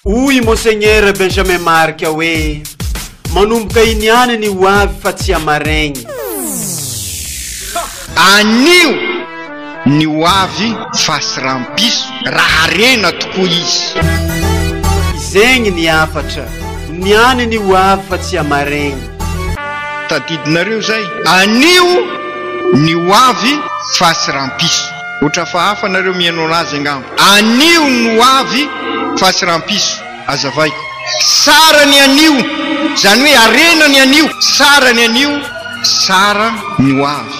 Hoy i Monseigneur Benjamin Marc hoe, Manomboka iny ihany ny ho avy fa tsy hamaregny. Anio ny ho avy fa sy rampiso raha harena tokoa izy. Zegny ny hafatra, niany ny ho avy fa tsy hamaregny. Tadidinareo zay? Anio ny ho avy fa sy rampiso. Ohatry hafahafa nareo mihaino anazy angamba. Anio ny ho avy fa tsy rahampiso. Azavaiko. Tsara ny anio, izany hoe harena ny anio. Tsara ny anio, tsara ny ho avy.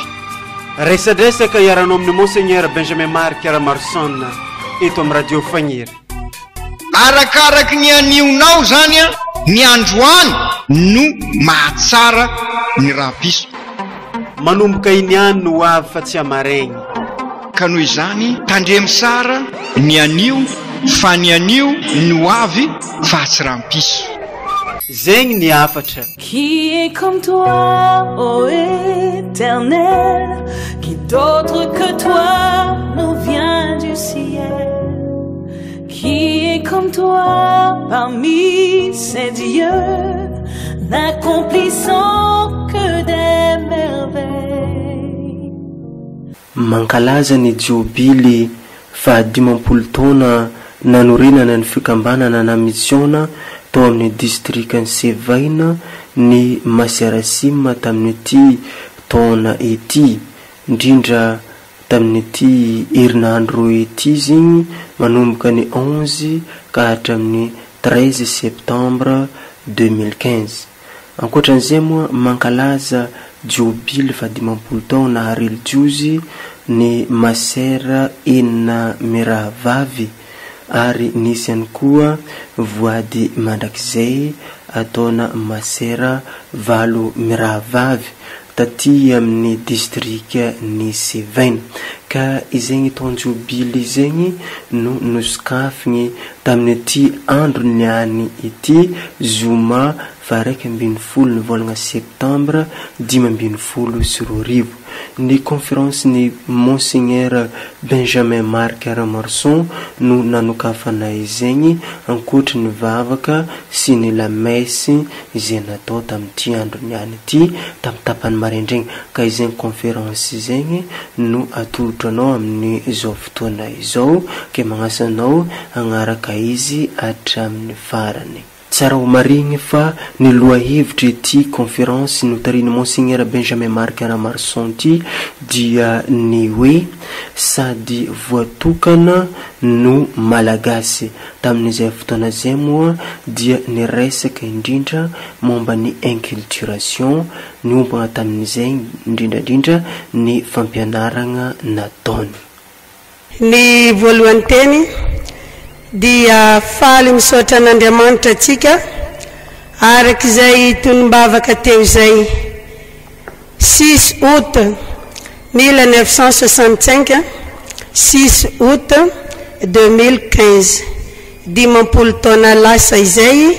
Resadresaka iarahanao amin'i Monseigneur Benjamin Marc Ramaroson eto amin'ny Radio Fagniry. Arakaraky ny anionao izany ny androany no mahatsara ny rahampiso. Manomboka iny ihany no ho avy fa tsy hamaregny. Ka noho izany tandremo tsara ny anio fa ny anio no avy fa tsy rahampiso. Zegny ny hafatra. Qui est comme toi, ô Éternel, qui d'autre que toi nous vient du ciel? Qui est comme toi parmi ces dieux, n'accomplissant que des merveilles? Mankalaza ny Jobily fahadimampolo taona nanorenana ny fikambanana na misiona tao amin'ny distrikan'i Sevaina ny Masiarasim tamin'ity taona ity, indrindra Tamin'ity herinandro ity zegny manomboka ny 11 ka hatramin'ny 13 septembre 2015. Ankoatran'izay moa mankalaza jobily fahadimampolo taona relijiozy ny masera enina mirahavavy ary nisy ihany koa voady mandrakizay ataona masera valo mirahavavy taty amin'ny distrikan'i Sevaina. Ka izegny taon-jobily izegny no nosokafigny tamin'ity andro niany ity, zoma faha-11 ny volagna septambra 2015. Ny conférence-n'i Monseigneur Benjamin Marc Ramaroson no nanokafana izegny, ankoatry ny vavaka sy ny lamesse izay natao tamin'ity andro niany ity tamin'ny tapany maraindraigny. Ka izegny conférence izegny no atolotro anao amin'izao fotoana izao, ke magnasa anao hagnaraka izy hatramin'ny farany. Tsara ho marihigny fa ny lohahevitry ity conférence notarihin'i Monseigneur Benjamin Marc Ramaroson ity dia ny hoe Sady voatokana no Malagasy. Tamin'izay fotoana izay moa dia niresaka indrindra momba ny inculturation, niompagna tamin'izay indrindra indrindra ny fampianaragna nataony. Ny voalohany teny dia faly misaotra an'Andriamanitra antsika araka izay tonom-bavaka teo izay. Six août 1965, six août 2015, 50 taona lasa izay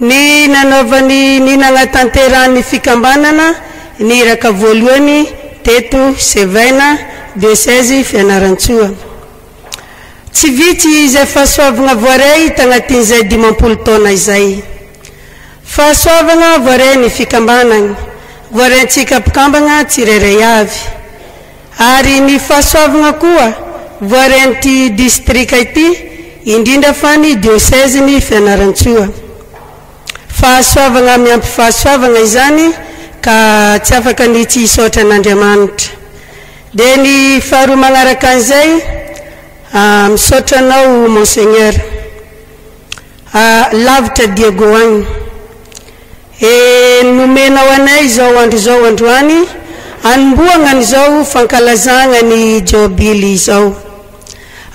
Ny nanaovany ny nanatanterahany fikambanana ny iraka voalohany teto Sevaina, Dioseze Fianarantsoa. Tsy vitsy izay fahasoavagna voaray tagnatin'izay 50 taona izay. Fahasoavagna voaray ny fikambanagna, voaraintsika mpikambagna tsirairay avy. Ary ny fahasoavagna koa voarain'ity distrika ity, indrindra fa ny diosezin'i Fianarantsoa. Fahasoavagna miampy fahasoavagna izany ka tsy afaka ny tsy hisaotra an'Andriamanitra. Dia ny faharoa magnaraka an'izay, misaotra anao Monseigneur. Lavitra Diego agny. E nomenao anay izao andro izao androany anombohagna an'izao fankalazagna ny Jobily izao.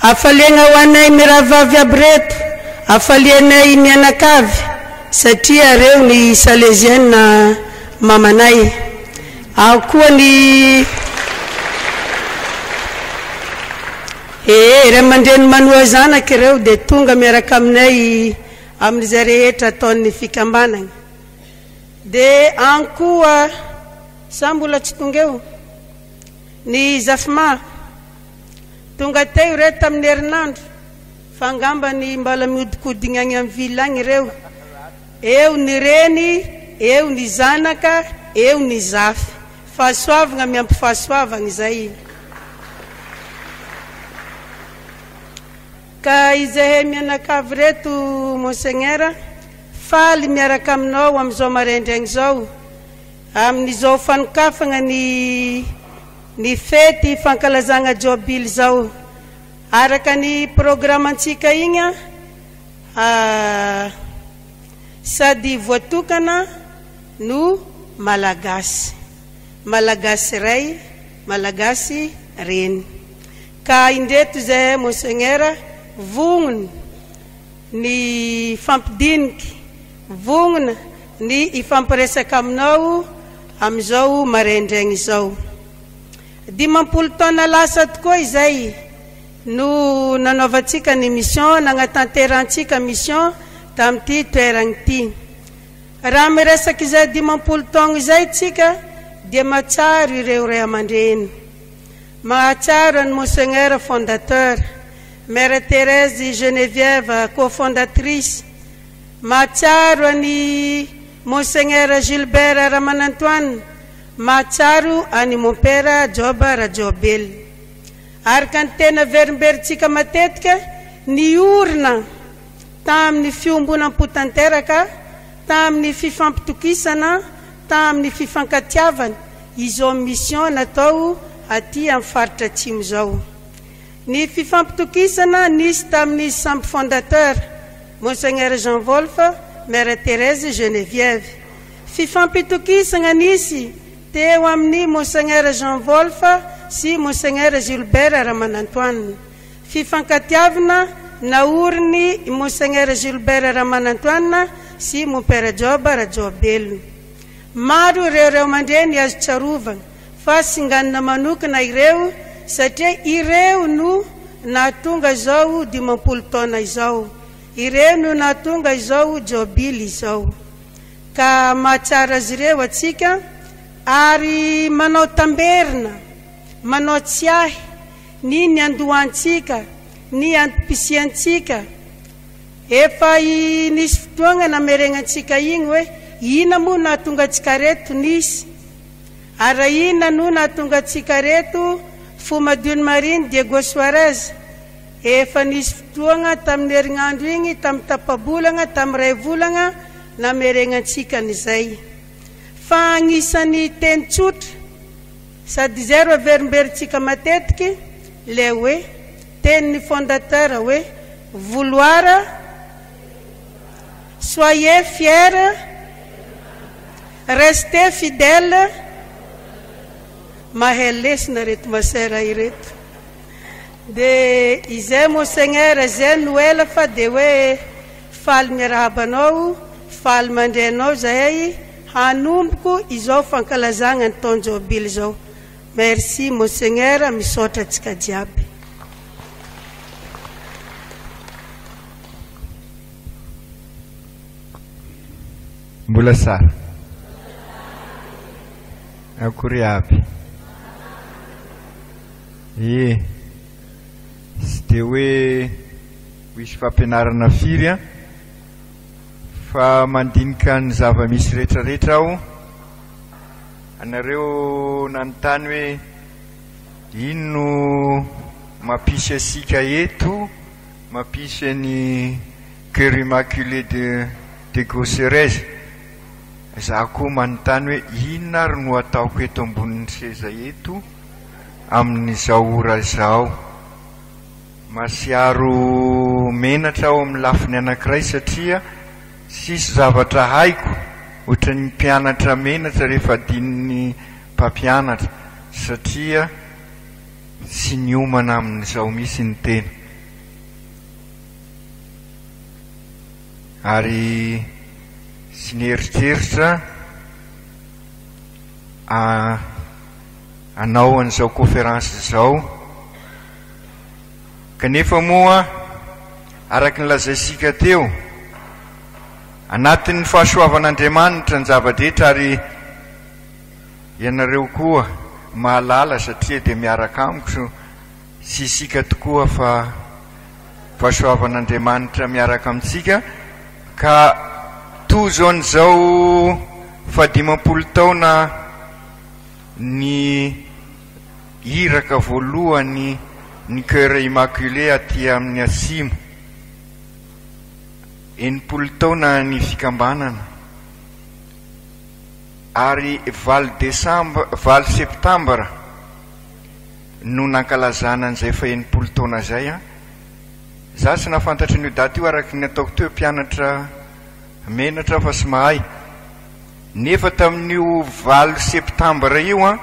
Hafaliagna ho anay mirahavavy aby reto, hafalianay mianakavy satria reo ny Salesienne mamanay. Ao koa ny Ee, ray aman-dreny manoa zanaka ireo dia tonga miaraka aminay Amin'izay rehetra ataon'ny fikambanana. Dia any koa, sa mbola tsy tonga eo? Ny Zafima. Tonga teo ireto tamin'ny herinandro. Fa angambany mbala mihodinkodigna agny amin'ny ville agny ireo. Eo ny reny, eo ny zanaka, eo ny zafy. Fahasoavagna miampy fahasoavagna izay. Ka izahay mianakavy ireto Monseigneur, faly miaraka aminao amin'izao maraindraigny izao, amin'izao fanokafagna ny ny fety fankalazagna Jobily izao. Araka ny programantsika igny a, sady voatokana no Malagasy. Malagasy ray, Malagasy reny. Ka indreto izahay Monseigneur vognona ny hifampidiniky, vognona ny hifampiresaka aminao amin'izao maraindraigny izao. 50 taona lasa tokoa izay no nanaovantsika ny mission, nagnatanterantsika mission tamin'ity toeragna ity. Raha miresaka izay 50 taogno izay tsika dia mahatsiaro ireo ray aman-dreny. Mahatsiaro an'i Monseigneur fondateur, Mère Thérèse Geneviève cofondatrice, mahatsiaro an'i Monseigneur Gilbert Ramanantoanina, Mahatsiaro an'i Mompera Joba Rajaobelina. Araka ny tena averimberintsika matetika, niorina tamin'ny fiombonam-po tanteraka, tamin'ny fifampitokisana, tamin'ny fifankatiavana izao mission natao aty amin'ny faritra atsimo izao. Ny fifampitokisana nisy tamin'izy samy fondateur, Monseigneur Jean Wolff, Mère Thérèse Geneviève. Fifampitokisagna nisy teo amin'i Monseigneur Jean Wolff sy Monseigneur Gilbert Ramanantoanina. Fifankatiavina naorin'i Monseigneur Gilbert Ramanantoanina sy Mompera Joba Rajaobelina. Maro ireo ray aman-dreny azo tsarovana fa singanina manokana ireo satria ireo no nahatonga izao 50 taona izao. Ireo no nahatonga izao jobily izao. Ka mahatsiaro azy ireo atsika ary manao tamberina, manao tsiahy ny niandohantsika, ny antom-pisiantsika. Efa nisy fotoagna nameregnantsika igny hoe ina moa nahatonga antsika reto nisy? Ary ina no nahatonga antsika reto fo madion'i Maria ny Diego Suarez? Efa nisy fotoagna tamin'ny herignandro igny, tamin'ny tapa-bolagna, tamin'ny ray volagna nameregnantsika an'izay. Fa agnisan'ny teny tsotra sady izay ro averimberintsika matetiky le hoe tenin'ny fondateur hoe vouloir soyez fiers, restez fidèles, mahay lesona ireto masera ireto. Dia izay Monseigneur izay no ela fa dia hoe faly miarahaba anao, faly mandre anao izahay hanomboko izao fankalazagna ny taon-jobily izao. Merci Monseigneur, misaotra antsika jiaby. Mbola tsara. Akory aby. Ee, tsy dia hoe ho hisy fampianarana firy an, fa mandinika ny zava-misy rehetra rehetra aho, anareo nanontany hoe ino no mampisy antsika eto, mampisy an'i Coeur Immaculé de Diego Suarez, za koa manontany hoe inona ary no ataoko eto ambonin'ny seza eto, amin'izao ora izao. Mahatsiaro menatra aho amin'ny lafiny anankiray satria tsisy zavatra haiko ohatran'ny mpianatra menatra rehefa adinon'ny mpampianatra satria tsy niomana amin'izao mihitsy ny tena. Ary tsy nieritreritra hanao an'izao conférence izao. Kanefa moa, araka ny lazaintsika teo, anatin'ny fahasoavan'Andriamanitra ny zava-drehetra ary ianareo koa mahalala satria dia miaraka amiko sy isika tokoa fa. Fahasoavan'Andriamanitra miaraka amintsika ka tozo an'izao fahadimampolo taona ny iraka voalohany ny Coeur Immaculé aty amin'ny Atsimo. 60 taona ny fikambanana ary valo desambra, valo septambra no nankalazana an'izay faha-60 taona izay an. Za tsy nahafantatra an'io daty io araka ny ataoko teo, mpianatra menatra aho fa tsy mahay. Nefa tamin'io valo septambra io an,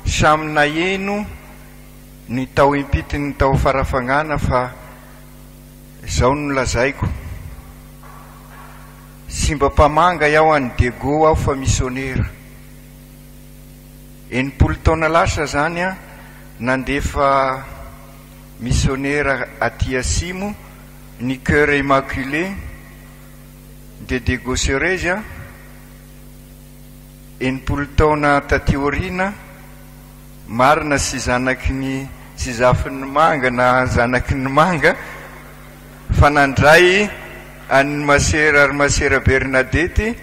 samy naheno ny tao Impitin'ny tao Farafangana fa izao no lazaiko, tsy mba mpamanga aho any Diego aho fa misionera. 60 taona lasa izany an, nandefa misionera aty Atsimo ny Coeur Immaculé de Diego Suarez an, 60 taona taty aoriana, marina sy zanaky ny sy zafin'ny manga na zanaky ny manga fa nandray an'i Masera ary Masera Bernadette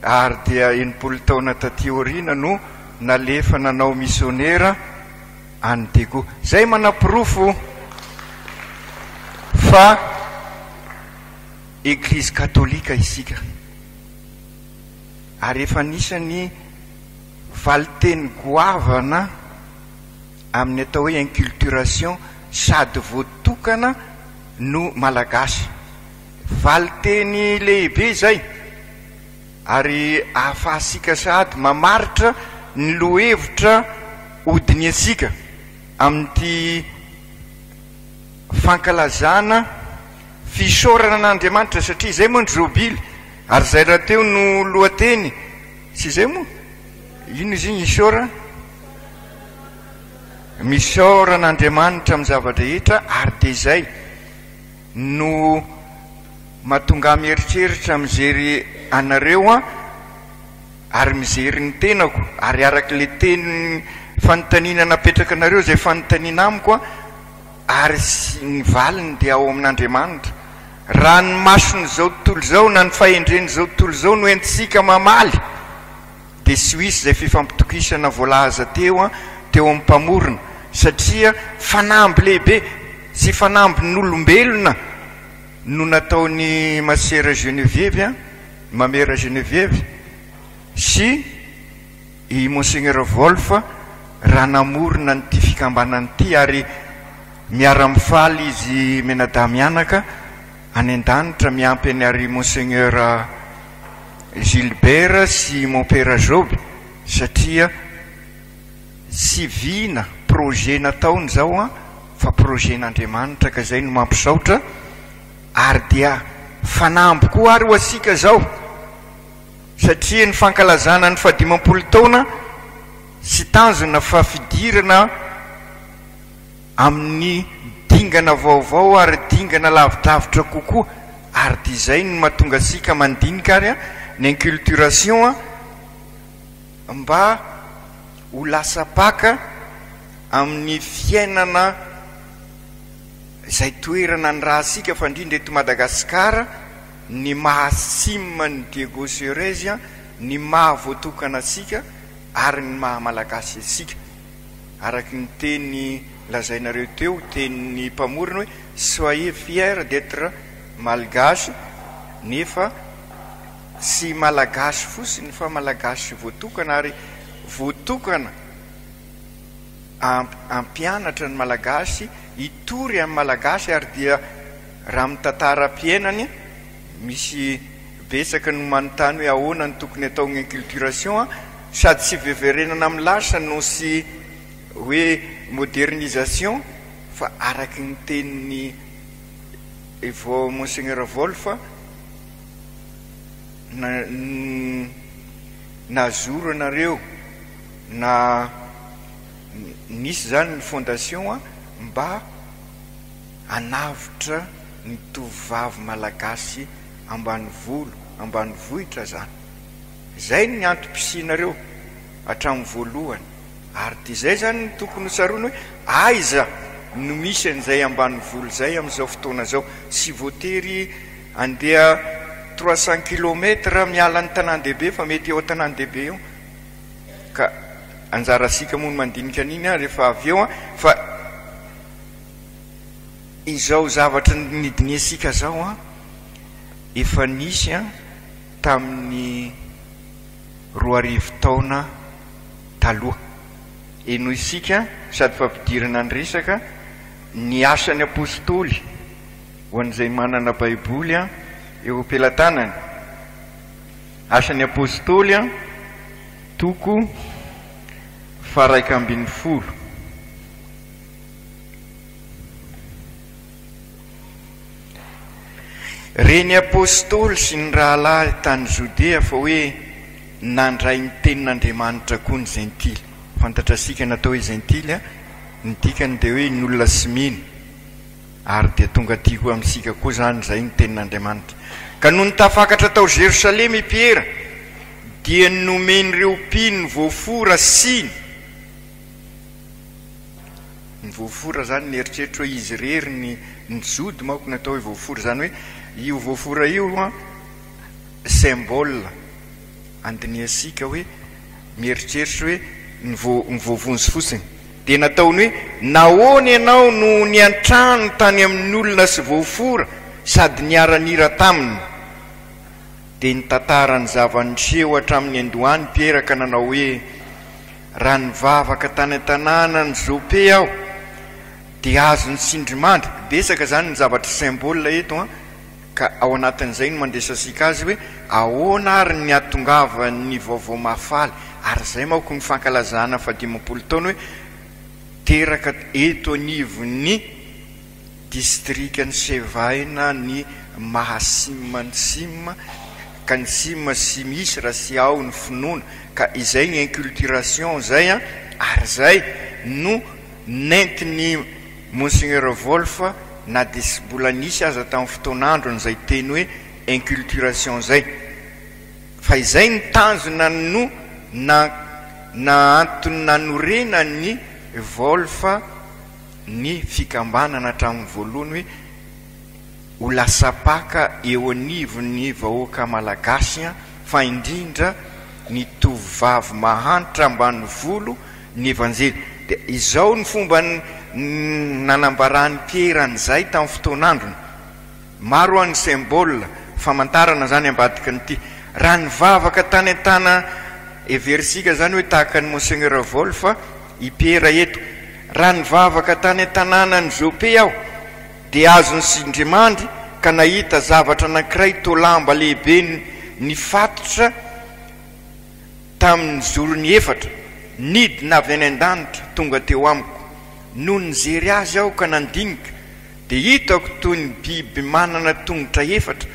ary dia 60 taona taty aoriana no nalefa nanao misionera any Diego. Izay manaporofo fa Eglizy katolika isika ary efa anisan'ny valinteny goavana amin'ny atao hoe inculturation sady voatokana no malagasy. Valinteny lehibe izay ary ahafahantsika sahady mamaritra ny lohevitra hodinihantsika amin'ity fankalazana fisaorana an'Andriamanitra satria izay moa ny jobily ary izay rahateo no lohateny tsy izay moa? Inona izy iny isaora? Misaora an'Andriamanitra amin'ny zava-drehetra ary dia izay no mahatonga ahy mieritreritra mijery anareo an ary mijery ny tenako ary araka ilay teny fanontaniana napetraka anareo izay fanontaniana amiko an ary ny valiny dia ao amin'Andriamanitra. Raha ny mason'izao tontolo izao na ny fahendren'izao tontolo izao no entintsika mamaly dia tsy ho hisy izay fifampitokisana voalaza teo teo amin'ny Mpamorona satria fanamby lehibe sy fanambin'olombelona no nataon'i Masera Genevieve, Mamera Genevieve sy i Monseigneur Wolff raha namorona an'ity fikambanana ity ary miara-mifaly izy mianadahy mianaka any an-danitra miampy an'i ary Monseigneur Gilbert sy Mompera Job satria tsy vina, projet nataony izao an, fa projet n'Andriamanitra ka izay no mampisaotra ary dia fanamby koa ary ho antsika izao satria ny fankalazana ny fahadimampolo taona tsy tanjona fa fidirana amin'ny dingana vaovao ary dingana lavidavitra kokoa ary dia izay no mahatonga antsika mandinika ary ny inculturation mba ho lasa paka amin'ny fiainana izay toerana nirahantsika fa indrindra eto Madagasikara ny maha sim an'i Diego Suarez, ny maha voatokana antsika ary ny maha Malagasy antsika. Araka ny teny lazainareo teo, tenin'ny mpamorona hoe soyez fiers d'etre malgache nefa tsy Malagasy fotsiny fa Malagasy voatokana ary voatokana hampianatra ny Malagasy, hitory amin'ny Malagasy ary dia raha amin'ny tantaram-piainany misy betsaka no manontany hoe ahoana no tokony atao ny inculturation sady tsy fiverenana amin'ny lasa no tsy hoe modernisation fa araky ny tenin'i Monseigneur Wolff na najoro anareo na nisy izany ny fondation mba hanavotra ny tovovavy malagasy ambanivolo, ambanivohitra zany. Zay ny antom-pisianareo hatramin'ny voalohany. Ary dia izay zany no tokony ho tsaroana hoe aiza. no misy an'izay ambanivolo izay amin'izao fotoana izao. Tsy voatery handeha 300 kilomètres miala ny tanàn-dehibe fa mety eo an-tanàn-dehibe eo. Ka anjarantsika moa ny mandinika an'iny rehefa avy eo fa izao zavatra nidinihantsika izao an, efa nisy an tamin'ny 2000 taona taloha. Henointsika sady fampidirana ny resaka ny asan'ny apostoly ho an'izay manana baiboly eo am-pelatanany. Asan'ny apostoly toko faha-11. Ren'ny apostoly sy ny rahalahy tany Jodea fa hoe nandray ny tenin'Andriamanitra koa ny Jentily. Fantatrasika ny atao hoe Jentily, ny dikany dia hoe ny olona tsy mino. Ary dia tonga aty koa amintsika koa izany izay ny tenin'Andriamanitra. Ka nony tafakatra tao Jerosalema i Piera, dia nomen'ireo mpino voafora siny. Ny voafora izany nieritreritra hoe izy irery ny ny jody manko ny atao hoe voafora izany hoe io voafora io an symbole andinihantsika hoe mieritreritra hoe ny vo ny voavonjy fotsiny dia nataony hoe nahoana ianao no niantrano tany amin'ny olona sy voafora sady niara-nira taminy dia nitantara ny zava-niseho hatramin'ny andohany Piera ka nanao hoe Raha nivavaka tany an-tanànan'i Jope aho dia azon'ny tsindrimandry, betsaka izany ny zavatra symbole eto an, ka ao anatin'izay no mandresasika azy hoe ahoana ary ny hahatongavan'ny vaovao mahafaly, ary izay manko ny fankalazana faha-dimampolo taona hoe teraka eto anivon'ny Distrikan'i Sevaina ny maha sim ny sim ka ny sim sy misy raha sy ao ny finoana ka izay ny inculturation izay an ary izay no nentin'i Monseigneur Wolff na dia sy mbola nisy aza tamin'ny fotoan'androny izay teny hoe inculturation izay fa izay ny tanjona no na na antony nanorenan'i Wolff ny fikambanana hatramin'ny voalohany hoe ho lasa-paka eo anivon'ny vahoaka malagasy fa indrindra ny tovovavy mahantra ambanivolo ny Evanjely. Dia izao ny fomba nanambaran'i Piera an'izay tamin'ny fotoan'androny. Maro an ny symbole, famantarana izany ambadikin'ity. Raha nivavaka tany an-tana heverintsika izany hoe tahaka an'i Monseigneur Wolff i Piera eto. Raha nivavaka tany an-tanànan'i Jope aho, dia azon'ny sindrimandry ka nahita zavatra anankiray toa lamba lehibe nifatotra tamin'ny zorony efatra, nidina avy any an-danitra tonga teo amiko. Nony nijery azy aho ka nandinika, dia hitako toy ny biby manana tongotra efatra,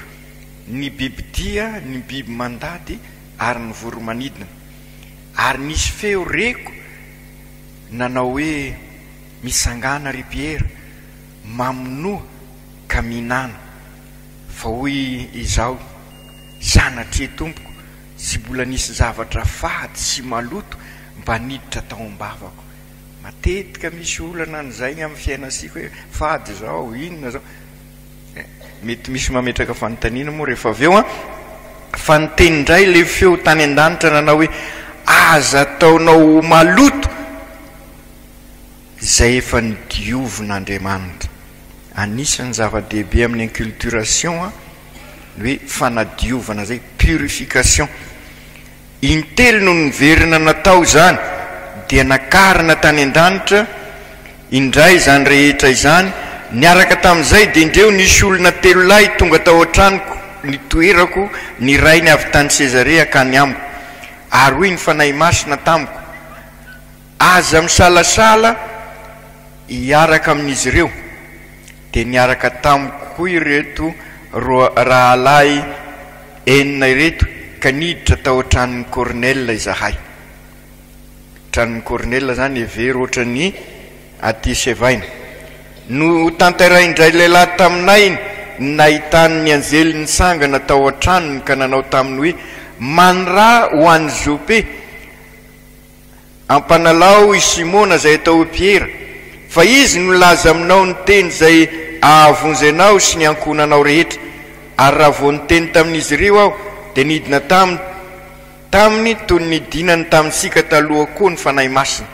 ny bibidia, ny biby mandady ary ny voro-manidina. Ary nisy feo reko nanao hoe, Mitsangàna, ry Piera, mamonoa ka mihinàna. Fa hoy izaho, Sanatria, Tompoko, tsy mbola nisy zavatra fady sy maloto mba niditra tao am-bavako. Matetika misy olana an'izay amin'ny fiainantsika hoe fady izao, inona izao. Mety misy mametraka fanontaniana moa rehefa avy eo an. Fa niteny indray ilay feo tany an-danitra nanao hoe, Aza ataonao ho maloto izay efa nodiovin'Andriamanitra. Anisan'ny zava-dehibe amin'ny inculturation ny hoe fanadiovana izay, purification. Intelo no niverina natao izany, dia nakarina tany an-danitra indray izany rehetra izany, niaraka tamin'izay dia indreo nisy olona telolahy tonga tao an-tranoko nitoerako, ny rainy avy tany Sezarea hankany amiko. Ary hoy ny Fanahy Masina tamiko, Aza misalasala hiaraka amin'izy ireo. Dia niaraka tamiko koa ireto roa rahalahy enina ireto ka niditra tao an-tranon'i Kornela izahay. Tranon'i Kornela izany hevero ohatran'ny aty Sevaina. Notanterain-dRailehilahy taminay ny nahitany ny anjely nitsangana tao an-tranony ka nanao taminy hoe, Manirà ho any Jope. Ampanalao i Simona izay atao hoe Piera. Fa izy no nilaza aminao ny teny izay ahavonjy anao sy ny ankohonanao rehetra. Ary raha vao niteny tamin'izy ireo aho, dia nidina taminy taminy toy ny nidinany tamintsika taloha koa ny Fanahy Masina.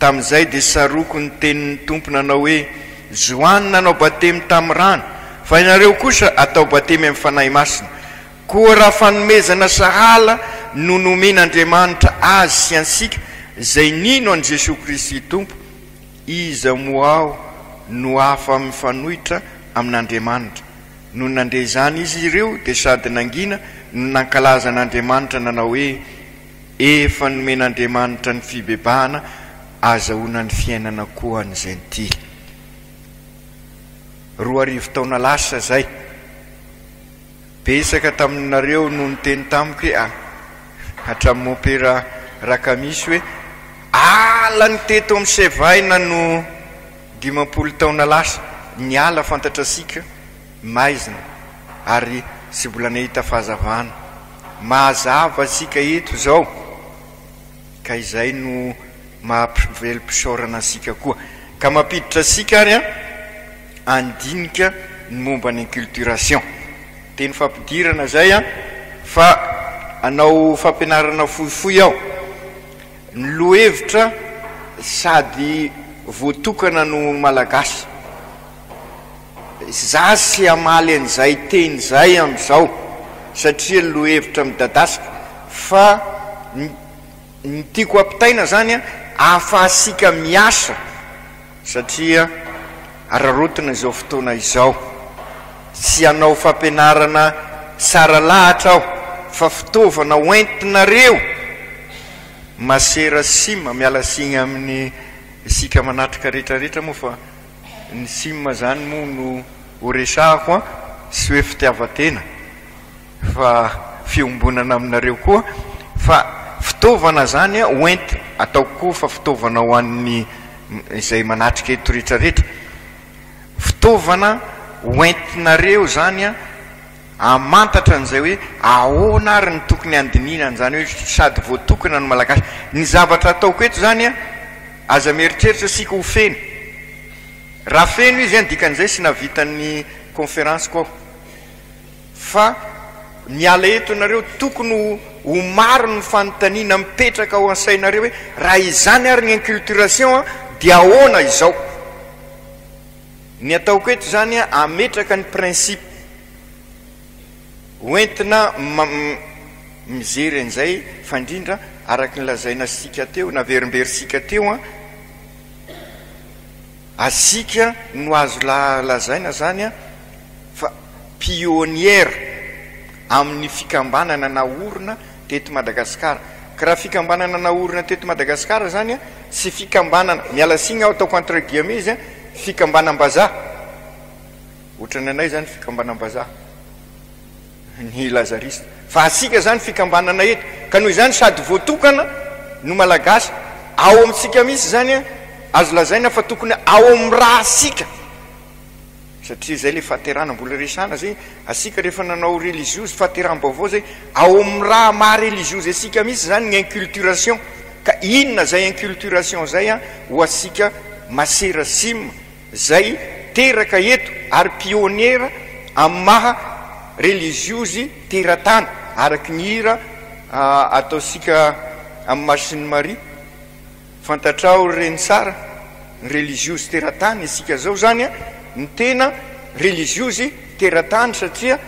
Tamin'izay dia tsaroako ny tenin'ny Tompo nanao hoe, Joany nanao batemy tamin'ny rano, fa ianareo kosa atao batemy amin'ny Fanahy Masina. Koa raha fanomezana sahala no nomen'Andriamanitra azy sy antsika izay nino an'i Jesoa Kristy Tompo, iza moa aho no afa-mifanohitra amin'Andriamanitra? Nony nandre izany izy ireo dia sady nangina no nankalaza an'Andriamanitra nanao hoe, Efa nomen'Andriamanitra ny fibebahana azahoana ny fiainana koa ny Jentily. 2000 taona lasa izay. Betsaka taminareo no niteny tamiko hoe, hatramin'ny Mompera Rakamisy hoe, ala ny teto amin'ny Sevaina no 50 taona lasa, ny ala fantatrasika maizina ary tsy mbola nahita fahazavana. Mazava antsika eto izao ka izay no maha velom-pisaorana antsika koa. Ka mampiditra antsika ary handinika ny momba ny inculturation. Teny fampidirana izay fa hanao fampianarana fohifohy aho. Ny lohahevitra sady voatokana no malagasy. Za tsy hamaly an'izay teny izay amin'izao satria lohahevitra midadasika fa ny ny tiako ampitaina zany ahafahantsika miasa satria araraotina izao fotoana izao. Tsy hanao fampianarana tsara lahatra aho fa fitaovana hoentinareo masera sim, miala tsiny amin'ny isika manatrika rehetra rehetra moa fa Ny sim zany moa no ho resahako an, tsy hoe fitiavan-tena fa fiombonana aminareo koa fa fitaovana zany an ho enti, ataoko koa fa fitaovana ho an'ny izay manatrika eto rehetra rehetra, fitaovana ho entinareo zany an hamantatra an'izay hoe ahoana ary ny tokony handinihina an'izany hoe sady voatokana no malagasy. Ny zavatra ataoko eto zany an, Aza mieritreritra isika ho feno. Raha feno izy an, dikan'izay tsy nahavita ny conférence-ko aho. Fa miala eto nareo, tokony ho ho maro ny fanontaniana mipetraka ao an-sainareo hoe raha izany ary ny inculturation an, dia ahoana izao? Ny ataoko eto izany an, hametraka ny principe hoentina Mijery an'izay fa indrindra araka ny lazaina sika teo, naverimberintsika teo an, asika no azo lazaina zany an fa pionnière amin'ny fikambanana naorina teto Madagasikara. Ka raha fikambanana naorina teto Madagasikara zany an, tsy fikambanana, miala tsiny aho ataoko entre guillemets izy an, fikambanam-bazaha, ohatran'ny anay zany fikambanam-bazaha. ny Lazarista. Fa antsika izany fikambanana eto, ka noho izany sady voatokana no Malagasy, ao amintsika mihitsy izany azo lazaina fa tokony ao amin'ny rà-tsika, satria izay ilay fahaterahana mbola resahana izay, antsika rehefa nanao reliziozy, fahateraham-baovao izay, ao amin'ny rà maha reliziozy antsika mihitsy izany ny inculturation, ka inona izay inculturation izay ho antsika masera sim? izay teraka eto ary pionera amin'ny maha reliziozy teratany araka ny hira ataontsika amin'ny Masin'i Maria, fantatrao ry Reny tsara ny reliziozy teratany, isika zao zany ny tena reliziozy teratany satria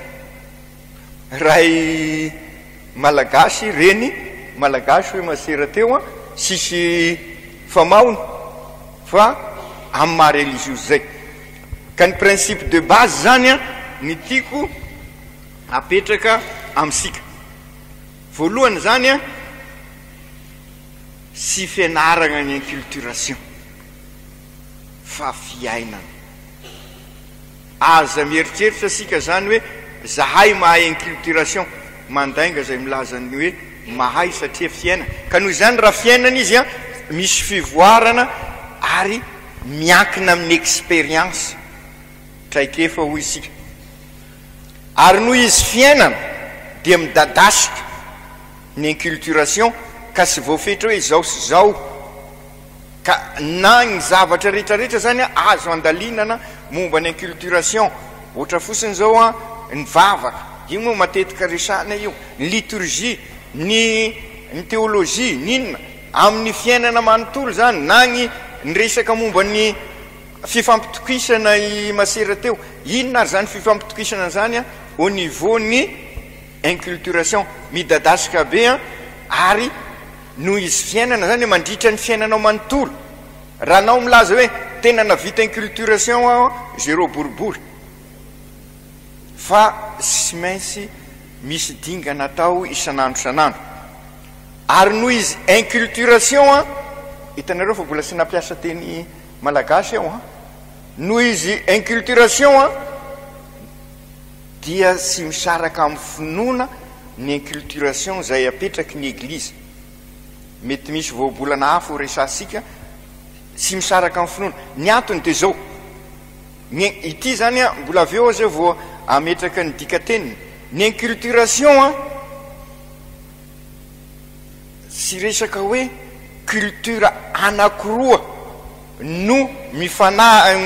Ray malagasy, reny malagasy hoy masera teo an, tsisy famahony fa amin'ny maha religieuse zay. Ka ny principe de base zany an ny tiako apetraka amintsika. Voalohany zany an, tsy fianaragna ny inculturation fa fiainana. Aza mieritreritra isika zany hoe zahay mahay inculturation, mandainga zay milaza ny hoe mahay satria fiainana. Ka noho izany raha fiainana izy an, misy fivoarana ary miankina amin'ny experience, traikefa hoy isika. Ary noho izy fiainana dia midadasika ny inculturation ka tsy voafetra hoe izao sy izao. Ka na ny zavatra rehetra rehetra zany azo andalinana momba ny inculturation, ohatra fotsiny zao an, ny vavaka, io moa matetika resahina io, ny liturgie, ny ny théologie, ny inona, amin'ny fiainana manontolo zany, na ny ny resaka momba ny fifampitokisana i Masera teo, inona ary zany fifampitokisana zany an, au niveau ny inculturation, midadasika be an, ary Noho izy fiainana zany mandritra ny fiainanao manontolo. Raha anao milaza hoe tena navita inculturation aho zéro boribory. Fa tsy maintsy misy dingana atao isan'andro isan'andro. Ary noho izy inculturation an, hitanareo fa mbola tsy nampiasa teny malagasy aho an, noho izy inculturation an, dia tsy misaraka amin'ny finoana ny inculturation izay apetraky ny Eglizy. Mety misy voabolana hafa ho resahantsika, tsy misaraka amin'ny finoana. Ny antony dia izao, ny, ity izany an, mbola avy eo aho izay vao hametraka ny dikateniny, ny inculturation an, tsy resaka hoe culture anankiroa no mifana,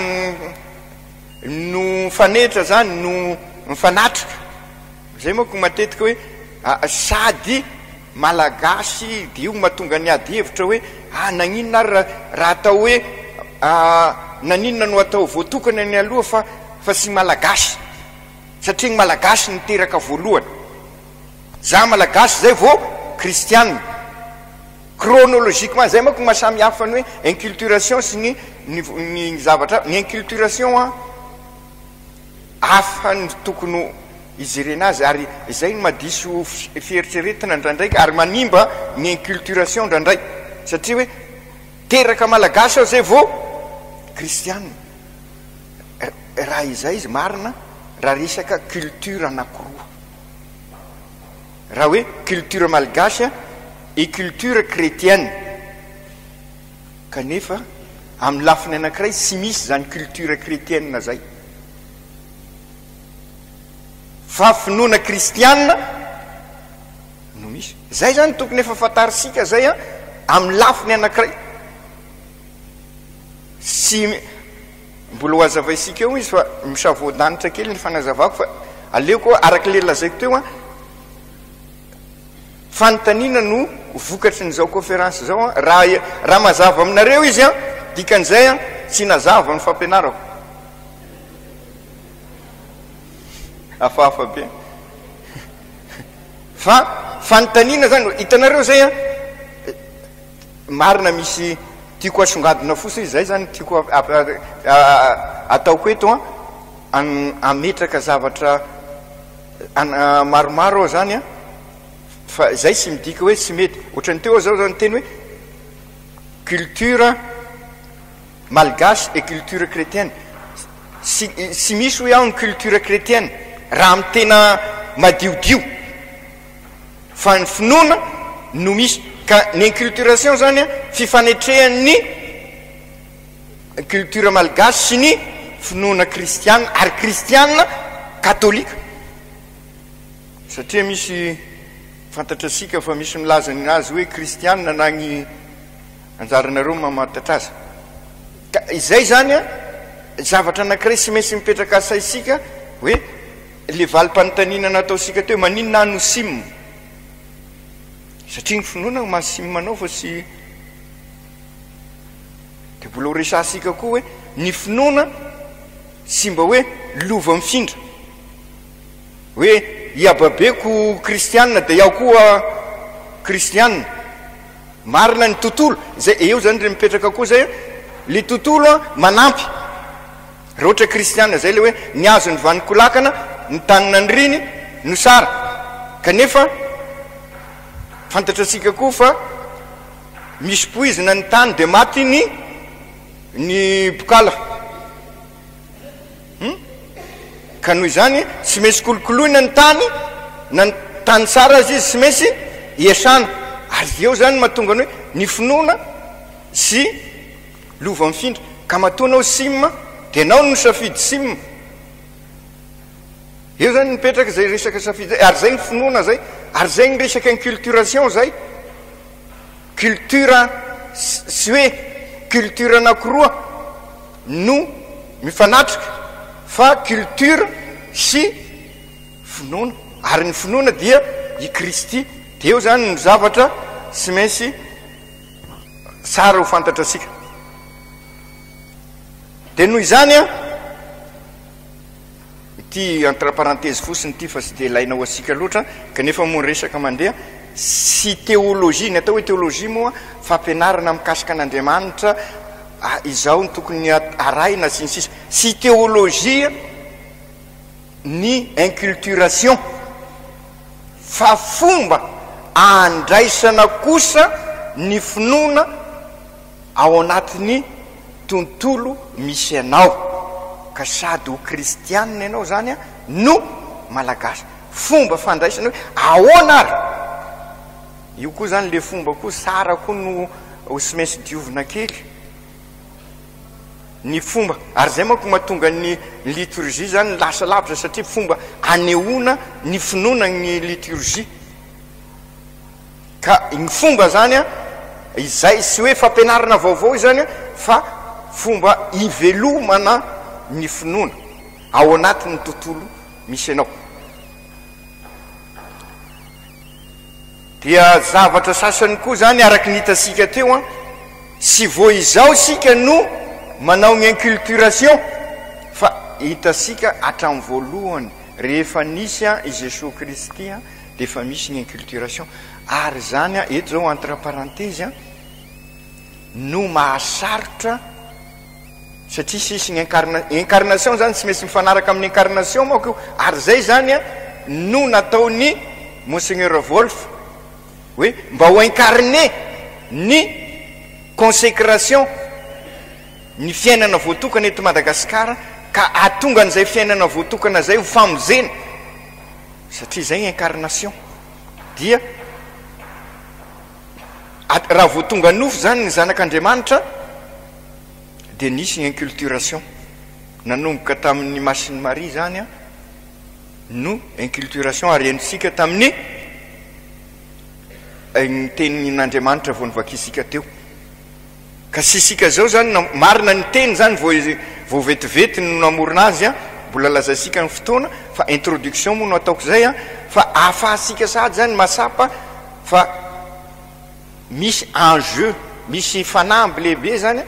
no mifanehitra izany, no mifanatrika. Zay manko matetika hoe sady malagasy de io mahatonga ny ady hevitra hoe ah naninona ary raha raha atao hoe naninona no atao voatokana ny aloha fa fa tsy malagasy satria ny malagasy niteraka voalohany za malagasy zay vao kristiana chronologiquement zay manko maha samy hafa ny hoe inculturation sy ny ny ny zavatra ny inculturation an Hafa ny tokony ho hijerena azy ary izay no mahadiso fieritreretina indraindray ary manimba ny inculturation indraindray satria hoe teraka malagasy aho zay vao kristiana. Raha izay izy marina raha resaka culture anakiroa. Raha hoe culture malgache et culture chrétienne. Kanefa amin'ny lafiny anankiray tsy misy izany culture chrétienne izay. Fa finoana kristiana no misy. Izay izany tokony efa fantarintsika izay an, amin'ny lafiny anankiray. Tsy mbola ho hazavaintsika eo izy fa misavoan-danitra kely ny fanazavako fa aleoko araka ilay lazaiko teo an, Fanontaniana no vokatry ny zao conférence zao an, raha raha mazava aminareo izy an, dikan'izay an, tsy nazava ny fampianarako. Hafahafa be. Fa fanontaniana zany, hitanareo zay an, marina misy tiako asongadina fotsiny zay zany tiako ataoko eto an, ametraka zavatra Maromaro aho zany an, fa izay tsy midika hoe tsy mety. Ohatran'ny teo aho zao zany niteny hoe culture malgache et culture chrétienne. Tsy tsy misy hoy aho ny culture chrétienne raha amin'ny tena madiodio. Fa ny finoana no misy. Ka ny inculturation zany an, fifanetrehan'ny culture malgache sy ny finoana kristiana ary kristiana katolika satria misy fantatrasika fa misy milaza ny azy hoe kristiana na ny anjaranareo mamantatra azy ka izay zany a zavatra anankiray sy maintsy mipetraka asaisika hoe le valim-panontaniana nataosika teo maninona aho no sim satria ny finoana maha sim anao fa tsy Dia mbola ho resahantsika koa hoe ny finoana tsy mba hoe lova mifindra. Hoe i ababeko kristianina dia iaho koa kristianina. Marina ny tontolo, izay eo zany ry mipetraka koa zay, le tontolo an manampy. Raha ohatra kristianina zay le hoe ny hazo ny vanin-kolakana, ny tany naniriny no sara. Kanefa fantatratsika koa fa Misy poizina ny tany dia maty ny ny bokala. Hum? Ka noho izany tsy maintsy kolokoloina ny tany na ny tany tsara aza izy tsy maintsy iasana. Ary eo izany mahatonga ny hoe ny finoana sy lova mifindra. Ka matoa anao sim dia ianao no nisafidy sim. Eo izany mipetraka izay resaka safidy izay, ary izay ny finoana izay, ary izay ny resaka inculturation izay. Culture tsy hoe. culture anakiroa no mifanatrika fa culture sy finoana, ary ny finoana dia i Kristy, dia eo zany no zavatra tsy maintsy tsara ho fantatra antsika. Dia noho izany an, ity entre parenthèse fotsiny ity fa tsy dia ilaina ho antsika loatra, kanefa moa ny resaka mandeha, sy théologie, ny atao hoe théologie moa fampianarana mikasika an'Andriamanitra, izao no tokony arahina sy ny sisa, sy théologie ny inculturation fa fomba andraisana kosa ny finoana ao anatin'ny tontolo misy anao, ka sady ho kristianina ianao izany no malagasy. Fomba fandraisana hoe ahoana ary? Io koa izany le fomba koa tsara koa no ho tsy maintsy diovina kely. Ny fomba, ary izay manko mahatonga ny liturgie izany lasa lavitra satria fomba anehoana ny finoana ny liturgie. Ka ny fomba izany an, izay tsy hoe fampianarana vaovao izany an, fa fomba ivelomana ny finoana ao anatin'ny tontolo misy anao. Dia zavatra sasany koa izany araka ny hitantsika teo an, tsy vao izao isika no manao ny inculturation fa hitantsika hatramin'ny voalohany rehefa nisy an i Jesoa Kristy an, dia efa misy ny inculturation ary izany an, eto izao entre parenthèse an, no mahasarotra satria sisy ny incarna, incarnation zany tsy maintsy mifanaraka amin'ny incarnation manko io, ary izay zany an no nataon'i Monseigneur Wolff hoe mba ho incarné ny consécration ny fiainana voatokana eto Madagasikara ka hahatonga an'izay fiainana voatokana izay ho famonjena satria izay incarnation dia Raha vao tonga nofo izany ny zanak'Andriamanitra dia nisy ny inculturation. Nanomboka tamin'ny Masin'i Maria izany no inculturation ary henontsika tamin'ny ny tenin'Andriamanitra vao novakintsika teo. Ka tsy isika izao izany na marina ny teny izany vao vao vetivety no namorona azy an, mbola lazaintsika ny fotoana fa introduction moa no ataoko izay an, fa ahafahantsika sahady izany mahatsapa fa misy enjeu, misy fanamby lehibe izany an,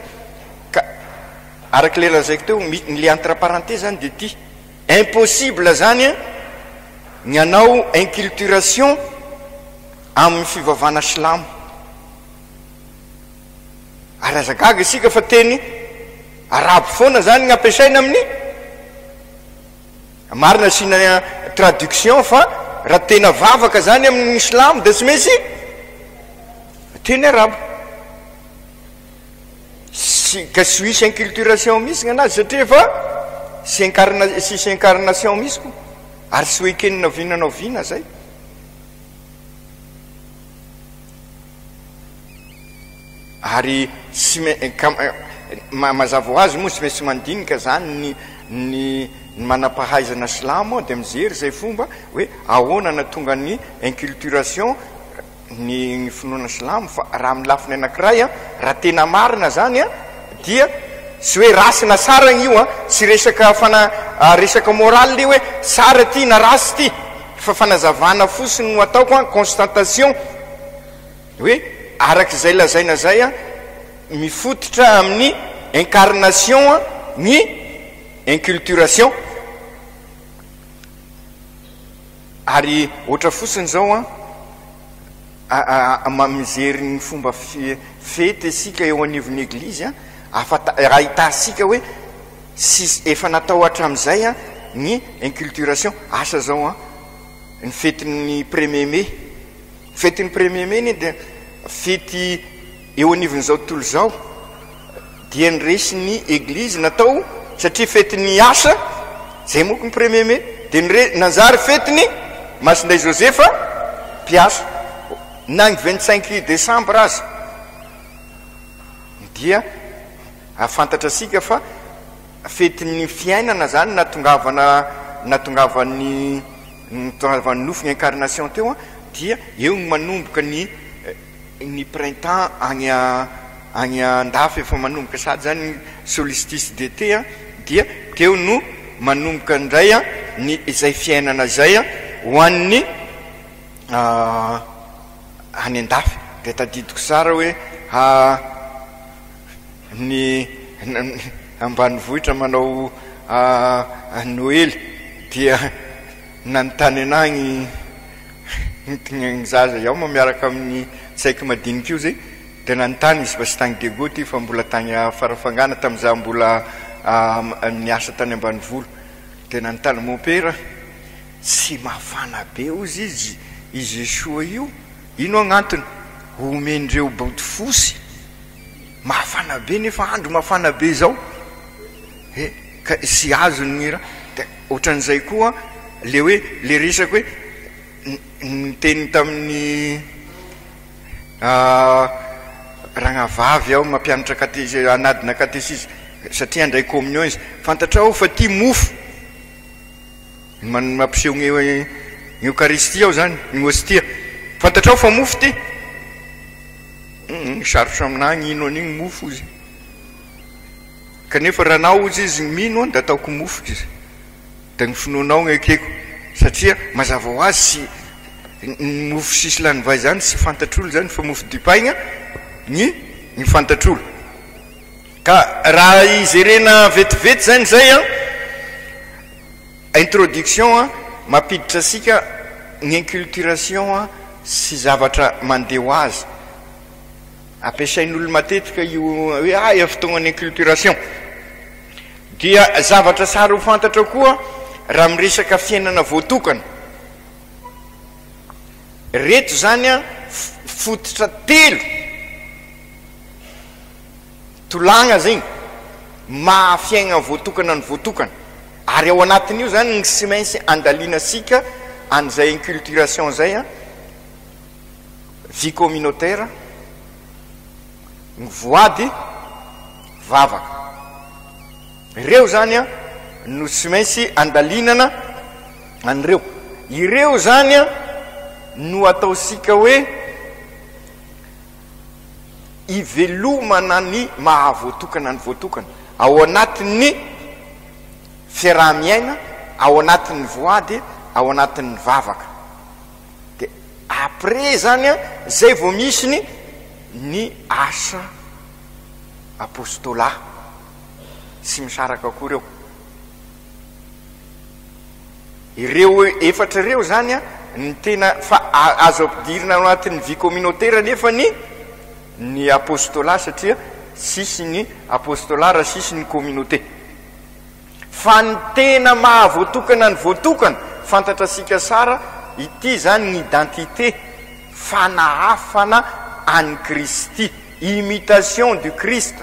ka araka ilay lazaiko teo, ny le entre parenthèse izany dia ity, impossible izany an ny hanao inculturation amin'ny fivavahana silamo. Ary aza gaga isika fa teny arabo foana zany ny ampiasaina amin'ny marina asiana traduction fa raha tena vavaka zany amin'ny silamo dia tsy maintsy teny arabo. Sy ka tsy hisy inculturation mihitsy ny anazy satria efa sy incarna tsisy incarnation mihitsy ko ary tsy ho ekeny na oviana na oviana zay. Ary tsy ma mazava ho azy moa tsy maintsy mandinika zany ny ny ny manam-pahaizana silamo dia mijery izay fomba hoe ahoana nahatonga ny inculturation ny ny finoana silamo fa raha amin'ny lafiny anankiray an raha tena marina zany an dia tsy hoe ratsy na tsara io an tsy resaka fana resaka morale io hoe tsara ity na ratsy ity fa fanazavana fotsiny no ataoko an constatation Hoe araka izay lazaina izay an, mifototra amin'ny incarnation an ny inculturation. Ary ohatra fotsiny izao an, mijery ny fomba fety isika eo anivon'ny Eglizy an, afata- raha hitantsika hoe sy efa natao hatramin'izay an ny inculturation. Asa izao an, ny fetin'ny premier mai. Fetin'ny premier mai anie dia fety eo anivon'izao tontolo izao dia ny resin'ny eglizy natao satria fetin'ny asa zay moko ny premier mai dia ny re nanjary fetin'ny Masinday Josefa mpiasa na ny 25 décembre aza dia fantatra sika fa fetin'ny fiainana zany natongavana natongavan'ny Nitoavan'ny nofo ny incarnation teo an, dia eo no manomboka ny ny printemps any. Any andafy efa manomboka sady zany ny solstice d'été an, dia teo no manomboka indray an ny izay fiainana izay an ho an'ny any andafy. Dia tadidiko tsara hoe ny ambanivohitra manao noely dia nanontany anah ny ny zaza iaho moa miaraka amin'ny tsaiky madinika io zay. Dia nanontany izy fa tsy tany Diego ity fa mbola tany Farafangana tamin'izaho mbola niasa tany ambanivolo. Dia nanontany Mompera, tsy mafana be hozy izy i Jesoa io? Ino agnantony? Omen'ireo bodofosy? Mafana be nefa andro mafana be izao. He, ka tsy azony ny raha. Dia ohatran'izay koa le hoe le resaka hoe niteny tamin'ny Ragnavavy aho mampianatra katesizy, hanadina katesizy satria handray communion izy. Fantatrao fa ity mofo mampiseho ny Eokaristia aho zany, ny Hostia. Fantatrao fa mofo ity? Hum, sarotra aminahy ny hino an'igny mofo izy. Kanefa raha anao ozy izy mino dia ataoko mofo izy. Dia ny finoanao no ekeko satria mazava ho azy tsy ny mofo sisy lanivay zany tsy fantatr'olo zany fa mofo dipaigna ny ny fantatr'olo. Ka raha izerena vetivety zany zay an, introduction an, mampiditra antsika ny inculturation an sy zavatra mandeha ho azy. Ampiasain'olo matetika io hoe ah efa fotoagnan'ny inculturation. Dia zavatra tsara ho fantatra koa raha miresaka fiainana voatokana. Reto zany an fototra telo tolagna zegny maha fiainana voatokana ny voatokana. Ary ao anatin'io zany ny tsy maintsy andalinasika an'izay inculturation zay an, vie communautaire, Ny voady, vavaka. Ireo izany an, no tsy maintsy andalinana an'ireo. Ireo izany an, no ataontsika hoe ivelomana ny mahavoatokana ny voatokana. Ao anatin'ny fiaraha-miaina, ao anatin'ny voady, ao anatin'ny vavaka. Dia après izany an, izay vao misy ny ny asa apostolat. Tsy misaraka akory eo. Ireo efatra ireo izany an, ny tena fa azo ampidirina ao anatin'ny vie communautaire nefa ny ny apostolat satria tsisy ny apostolat raha tsisy ny communauté. Fa ny tena maha voatokana ny voatokana, fantatrasika tsara, ity izany ny identité, fanahafana an'i Kristy, imitation du Christ,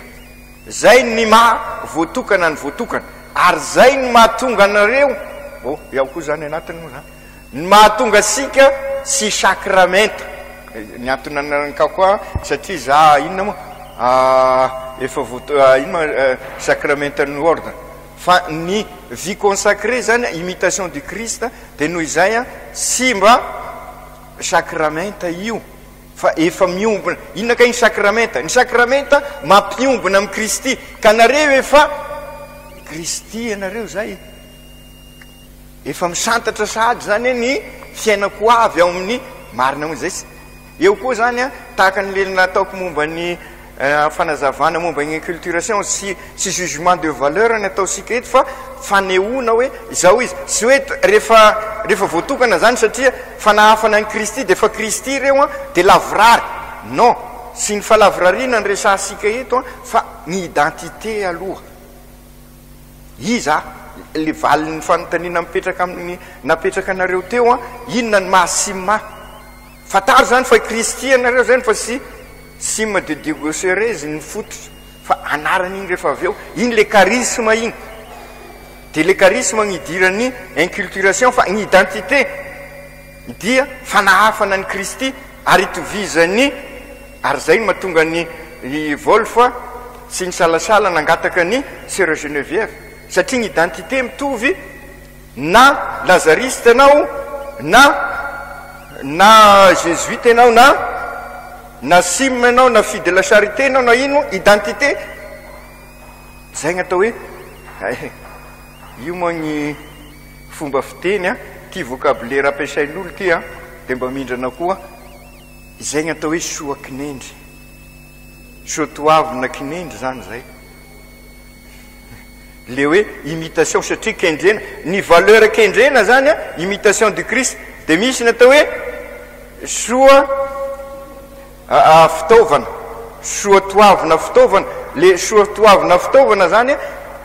zay ny maha voatokana ny voatokana, ary zay no mahatonga anareo, oh, iaho koa zany anatiny moa zany, ny mahatonga asika sy sakramenta, ny antony nanakako ahy satria za inona moa efa voa inona moa sakramentan'ny ordre fa ny vie consacrée zany imitation du Christ dia noho izay tsy mba sakramenta io fa efa miombona inona kay ny sakramenta? Ny sakramenta mampiombona amin'i Kristy ka nareo efa Kristy ianareo zay. Efa misantatra sahady izany ny fiainako ho avy ao amin'ny marina moa izay. Eo koa izany an, tahaka ny le nataoko momba ny fanazavana momba ny inculturation sy sy jugement de valeur ny ataontsika eto fa fanehoana hoe izao izy. Tsy hoe rehefa rehefa voatokana izany satria fanahafana an'i Kristy dia efa Kristy ireo an, dia lavorary. Non, tsy ny fahalavorariana no resahantsika eto an, fa ny identité aloha. Iza? Le valin'ny fanontaniana mipetraka amin'ny napetraka anareo teo an, inona ny maha sim ahy? Fantaro zany fa i Kristy ianareo zany fa tsy sim de Diego Ceres ny fototra fa anarana iny rehefa avy eo, iny le charisme iny. De le charisme no idiran'ny inculturation fa ny identité dia fanahafana an'i Kristy ary itovizan'ny Ary izay no mahatonga an'i i Wolff tsy nisalasala nangataka ny Sœur Geneviève, satria ny identité mitovy na Lazariste ianao na na Jésuite ianao na. Na sim ianao na fille de la charité ianao na ino, identité, zay ny atao hoe hay, io moa ny fomba fiteny an, ty vocabulaire ampiasain'olo ty an, de mba mindrana koa, izay ny atao hoe soa kinendry, soa toavina kinendry zany zay. Le hoe imitation satria kendrena, ny valeur kendrena zany an, imitation du Christ, de misy ny atao hoe soa fitaovana, soa toavina fitaovana, le soa toavina fitaovana zany an,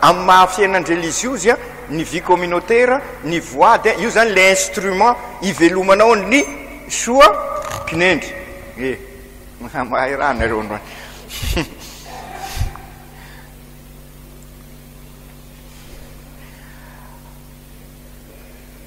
amin'ny maha fiainan-dreliziozy an, ny vie communautaire, ny voady an, io zany le instrument ivelomanao ny soa kinendry. E, mahay raha nareo androany.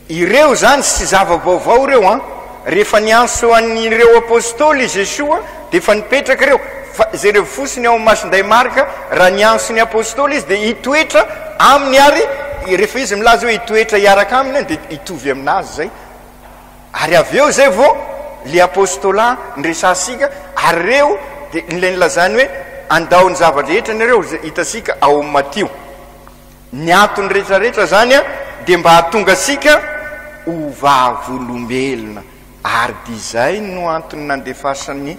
Ireo izany tsy zava-baovao ireo an! Rehefa niantso an'ireo Apostoly i Jesoa dia efa nipetraka ireo. Fa jereo fotsiny ao amin'ny Masindahy Marka, raha niantso ny Apostoly izy dia hitoetra aminy ary rehefa izy milaza hoe hitoetra hiaraka aminy dia hitovy aminazy izay. Ary avy eo izay vao le apostolat niresahantsika, ary ireo dia ilay nilazany hoe andao ny zava-drehetra nareo, izay hitantsika ao amin'ny Matio. Ny antony rehetrarehetra izany dia mba hahatonga antsika ho vavolombelona, ary dia izay no antony nandefasany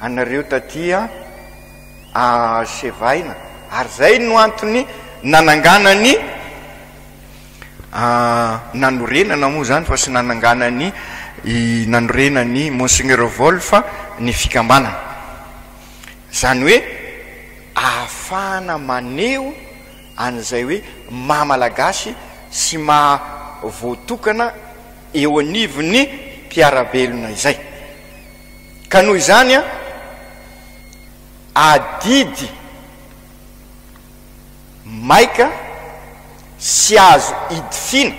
anareo taty a Sevaina, ary izay no antony nananganany Nanorenana moa izany fa tsy nananganan'i nanorenan'i Monseigneur Wolff ny fikambanana. Izany hoe ahafahana maneho an'izay hoe maha Malagasy sy maha voatokana eo anivon'ny mpiara-belona izay. Ka noho izany adidy maika sy azo idifiana,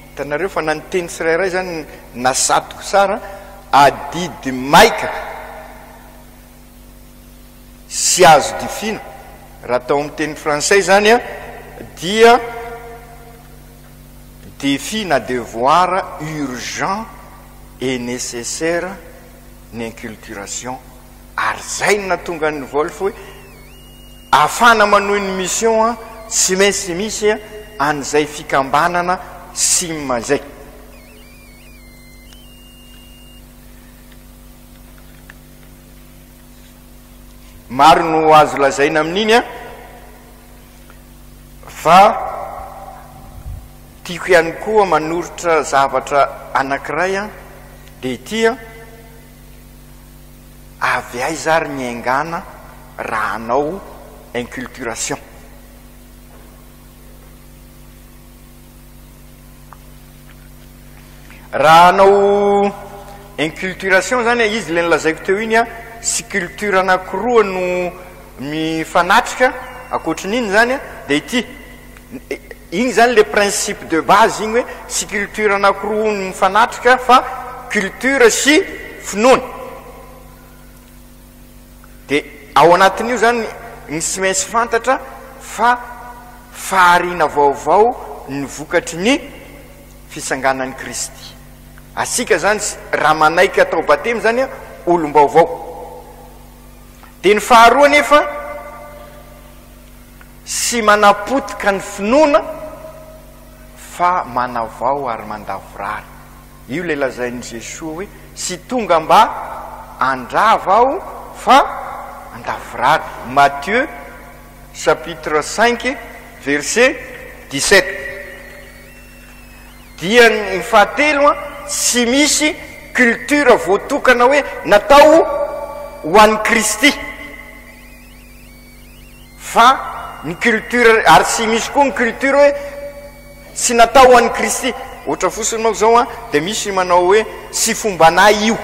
hitanareo fa na ny teny tsirairay izany nasatoko tsara, adidy maika sy azo difiana, raha atao amin'ny teny frantsay izany dia défi na devoir urgent et nécessaire ny inculturation, ary izay no nahatonga an'i Wolff hoe Ahafahana manohy ny mission an, tsy maintsy misy an'izay fikambanana sim izay. Maro no azo lazaina amin'iny an, fa tiako ihany koa manoritra zavatra anankiray an, dia ity an, Avy aiza ary ny aingana raha hanao inculturation? Raha hanao inculturation zany izy ilay nolazaiko teo iny sy culture anankiroa no mifanatrika ankoatrin'iny zany dia ity Iny zany le principe de base iny hoe tsy culture anakiroa no mifanatrika fa culture sy finoana. De ao anatin'io zany ny tsy maintsy fantatra fa fahariana vaovao ny vokatry ny fitsanganan'i Kristy. Asika zany raha manaiky atao batemy zany olom-baovao. De ny faharoa anefa Tsy manapotika ny finoana fa manavao ary mandavorary. Io ilay lazain'i Jesoa hoe tsy tonga mba handrava aho fa handavorary, Matthieu chapitre cinq verset 17. Dia ny fahatelo, tsy misy culture voatokana hoe natao ho an'i Kristy. Fa ny culture, ary tsy misy koa ny culture hoe tsy natao ho an'i Kristy. Ohatra fotsiny manko zao an, dia misy manao hoe tsy fombanay io.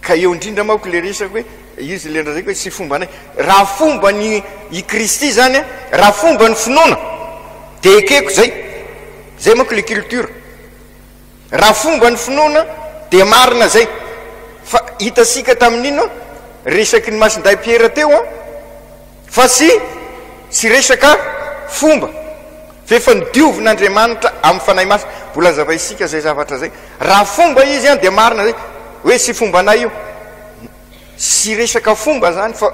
Ka eo indrindra manko le resaka hoe, izy le nolazaiko hoe tsy fombanay. Raha fomban'i i Kristy zany an, raha fomban'ny finoana, dia ekeko zay. Zay manko le culture. Raha fomba ny finoana dia marina zay. Fa hitasika tamin'ino resaky ny Masindahy Piera teo an, fa tsy tsy resaka fomba, fa efa nodiovin'Andriamanitra amin'ny Fanahy Masina. Mbola hazavaintsika izay zavatra izay. Raha fomba izy an dia marina izay hoe tsy fombanay io. Tsy resaka fomba izany fa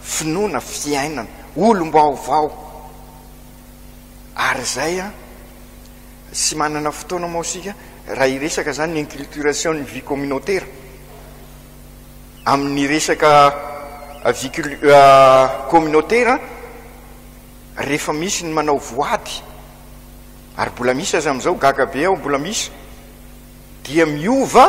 finoana, fiainana, olom-baovao. Ary izay an, tsy manana fotoana moa isika raha hiresaka izany ny inculturation ny vie communautaire amin'ny resaka vie communautaire rehefa misy ny manao voady ary mbola misy aza amin'izao, gaga be aho mbola misy, dia miova,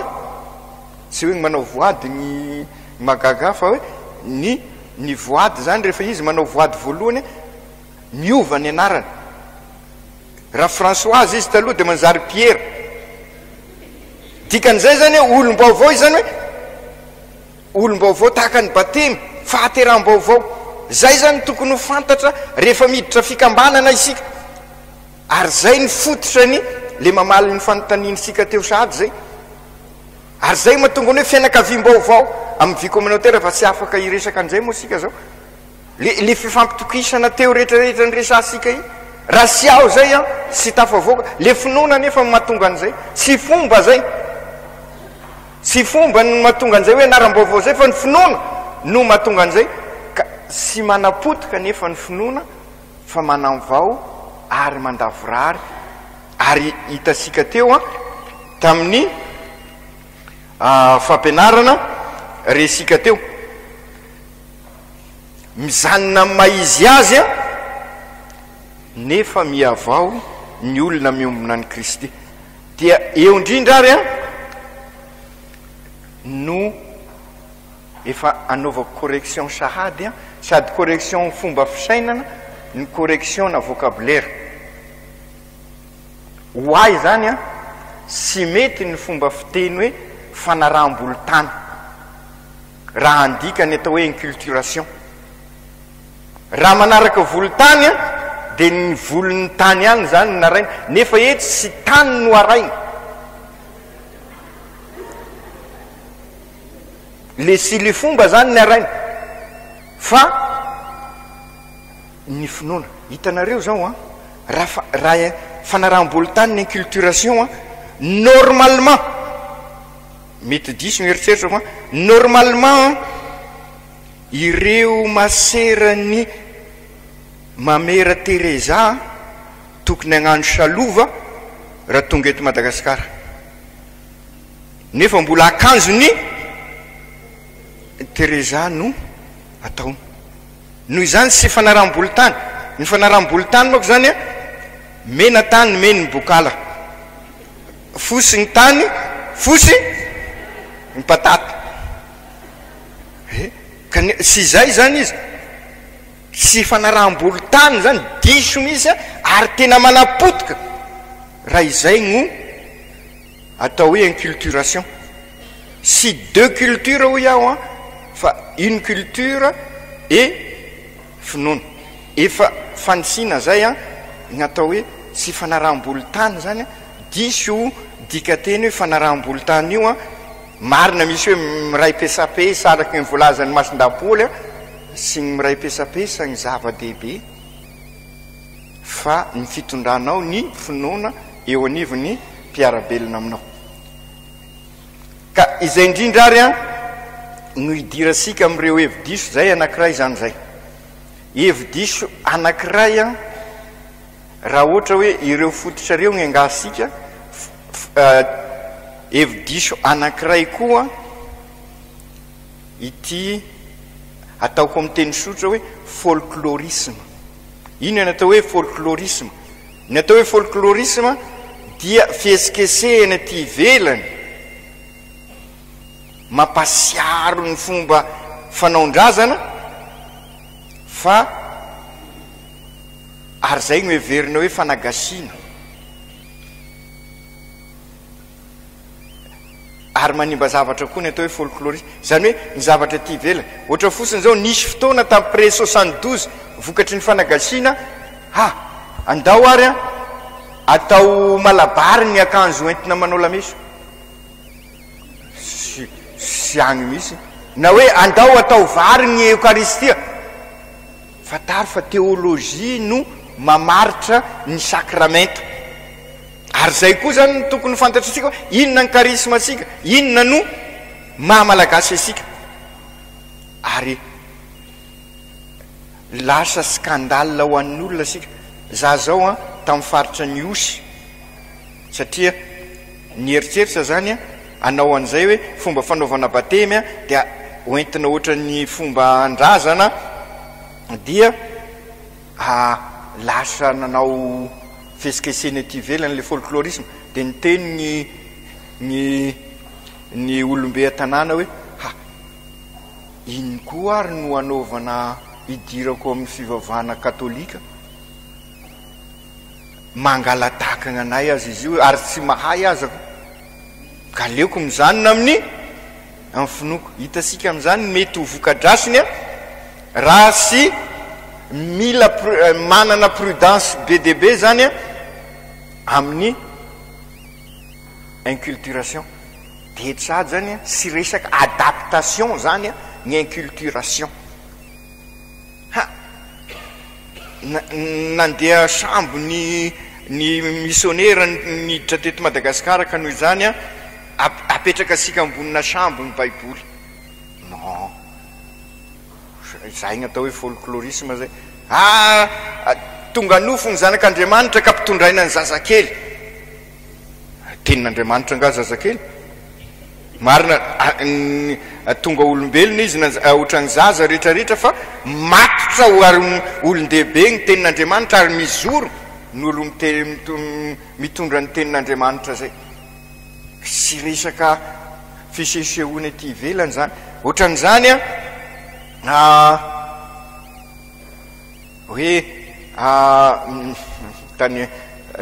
tsy hoe ny manao voady ny mahagaga ahy fa hoe ny ny voady izany rehefa izy manao voady voalohany miova ny anarany. Raha Françoise izy taloha dia manjary Pierre. Dikan'izay izany hoe olom-baovao izany hoe Olom-baovao tahaka ny batemy, fahateraham-baovao. Izay izany no tokony ho fantatra rehefa miditra fikambanana isika. Ary izay ny fototra ny le mamaly ny fanontaniantsika teo sahady izay. Ary izay mahatonga ny hoe fianakaviam-baovao amin'ny vie communautaire fa tsy afaka hiresaka an'izay moa isika izao. Le le fifampitokisana teo rehetra rehetra niresahantsika iny. Raha tsy ao izay an, tsy tafavoaka. Le finoana anefa no mahatonga an'izay. Tsy fomba izay. Tsy fomba no mahatonga an'izay hoe anaram-baovao izay fa ny finoana no mahatonga an'izay ka tsy manapotika anefa ny finoana fa manamvao ary mandavorary ary hitantsika teo an tamin'ny fampianarana resika teo mizanona amin'ny maha izy azy an nefa mihavao ny olona miombona an'i Kristy. Dia eo indrindra ary an no efa anaovako correction sahady an, sady correction fomba fisainana no correction na vocabulaire. Ho ahy izany an, tsy mety ny fomba fiteny hoe fanaraham-bolontany raha handika ny atao hoe inculturation. Raha manaraka volon-tany an, dia ny volon'ny tany ihany izany no naraina, nefa etsy tsy tany no araina. Le sy le fomba izany ny araina, fa ny finoana. Hitanareo izao an, raha fa, raha fanaraham-bolon-tany ny inculturation an, normalement, mety diso ny eritreritrako an, normalement an, Ireo maseran'i Mamera Teresa tokony hagnano salova raha tonga eto Madagasikara. Nefa mbola akanjon'i Teresa no ataony. Noho izany tsy fanaraham-bolon-tany. Ny fanaraham-bolon-tany manko izany mena tany meny ny bokala. Fosy ny tany fosy ny patate. Eh, ka ny, tsy izay izany izy, tsy fanaraham-bolon-tany izany, diso mihitsy an, ary tena manapotika raha izay no atao hoe inculturation. Tsy deux cultures hoy aho an, fa une culture et finoana. Efa fanisiana izay an, ny atao hoe tsy fanaraham-bolon-tany izany an, diso io dikanteny hoe fanaraham-bolon-tany io an, Marina misy hoe miray pesapesa araka ny voalazan'i Masindahy Paoly sy ny miray pesapesa ny zava-dehibe fa ny fitondranao ny finoana eo anivon'ny mpiara-belona aminao. Ka izay indrindra ary an no idirantsika amin'ireo hevi-diso izay anankiray izany izay. Hevi-diso anankiray an Raha ohatra hoe ireo fototra ireo no engahantsika, hevi-diso anankiray koa ity ataoko amin'ny teny sotra hoe folklorisme. Inona ny atao hoe folklorisme? Ny atao hoe folklorisme dia fihetsiketsehana aty ivelany mampasiaro ny fomba fanaon-drazana fa Ary izay no heverina hoe fanagasiana. Ary manimba zavatra koa ny atao hoe folkloriste. Izany hoe ny zavatra aty ivelany. Ohatra fotsiny izao, nisy fotoana tamin'ny près 72, vokatry ny fanagasiana, ha! Andao ary an, atao malabary ny akanjo entina manao lamesa. Sy, sy agny mihitsy. Na hoe andao atao vary ny Eokaristia. Fantaro fa teolojia no mamaritra ny sakramenta. Ary izay koa izany no tokony ho fantatr'isika hoe inona ny charisme antsika, inona no maha Malagasy antsika. Ary lasa scandale ho an'ny olona isika. Za zao an, tamin'ny faritra ny Ihosy, satria nieritreritra zany an, hanao an'izay hoe fomba fanaovana batemy an, dia hoentina ohatran'ny fomba an-drazana, dia lasa nanao fihesikesehana ety ivelany ilay folklorisme, dia niteny ny ny ny olombe an-tanàna hoe ha, inn koa ary no hanaovana hidirako amin'ny fivavahana katolika? Mangala-tahaka anay aza izy io ary tsy mahay aza ko, ka aleoko mijanona amin'ny amin'ny finoako. Hitantsika amin'izany ny mety ho voka-drasiny an, raha tsy mila manana prudence be dia be izany an, amin'ny inculturation. Dia tsara izany an, tsy resaka adaptation izany an, ny inculturation. Ha! Nandeha sambo ny ny misionera niditra teto Madagasikara ka noho izany an, apetraka antsika ambonina sambo ny baiboly. Non. Izay ny atao hoe folklorisme zay. Ah, tonga nofo ny zanak'Andriamanitra ka ampitondraina ny zazakely. Tenin'Andriamanitra angaha zazakely? Marina, tonga olombelona izy na ohatran'ny zaza rehetra rehetra fa matotra ho ary olon-dehibe ny tenin'Andriamanitra ary mijoro ny olo mitondra ny tenin'Andriamanitra zay. Tsy resaka fisehosehoana ety ivelany zany. Ohatran'izany an, hoe tany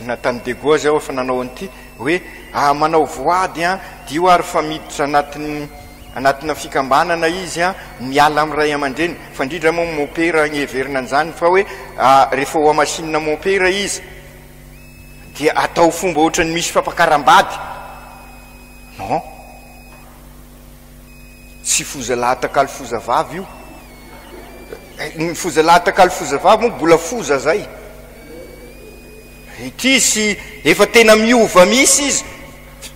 na tany Diego aza aho efa nanao an'ity hoe manao voady an, dia io ary fa miditra anatin'ny anatina fikambanana izy an, miala amin'ny ray aman-dreny, fa indrindra moa mompera ny heverina an'izany fa hoe rehefa ho hamasinina mompera izy dia atao fomba ohatran'ny misy fampakaram-bady, non. Tsy foza lahy atakalo foza vavy io. Ny foza lahy atakalo foza vavy moa mbola foza zay. Ity sy efa tena miova misy izy.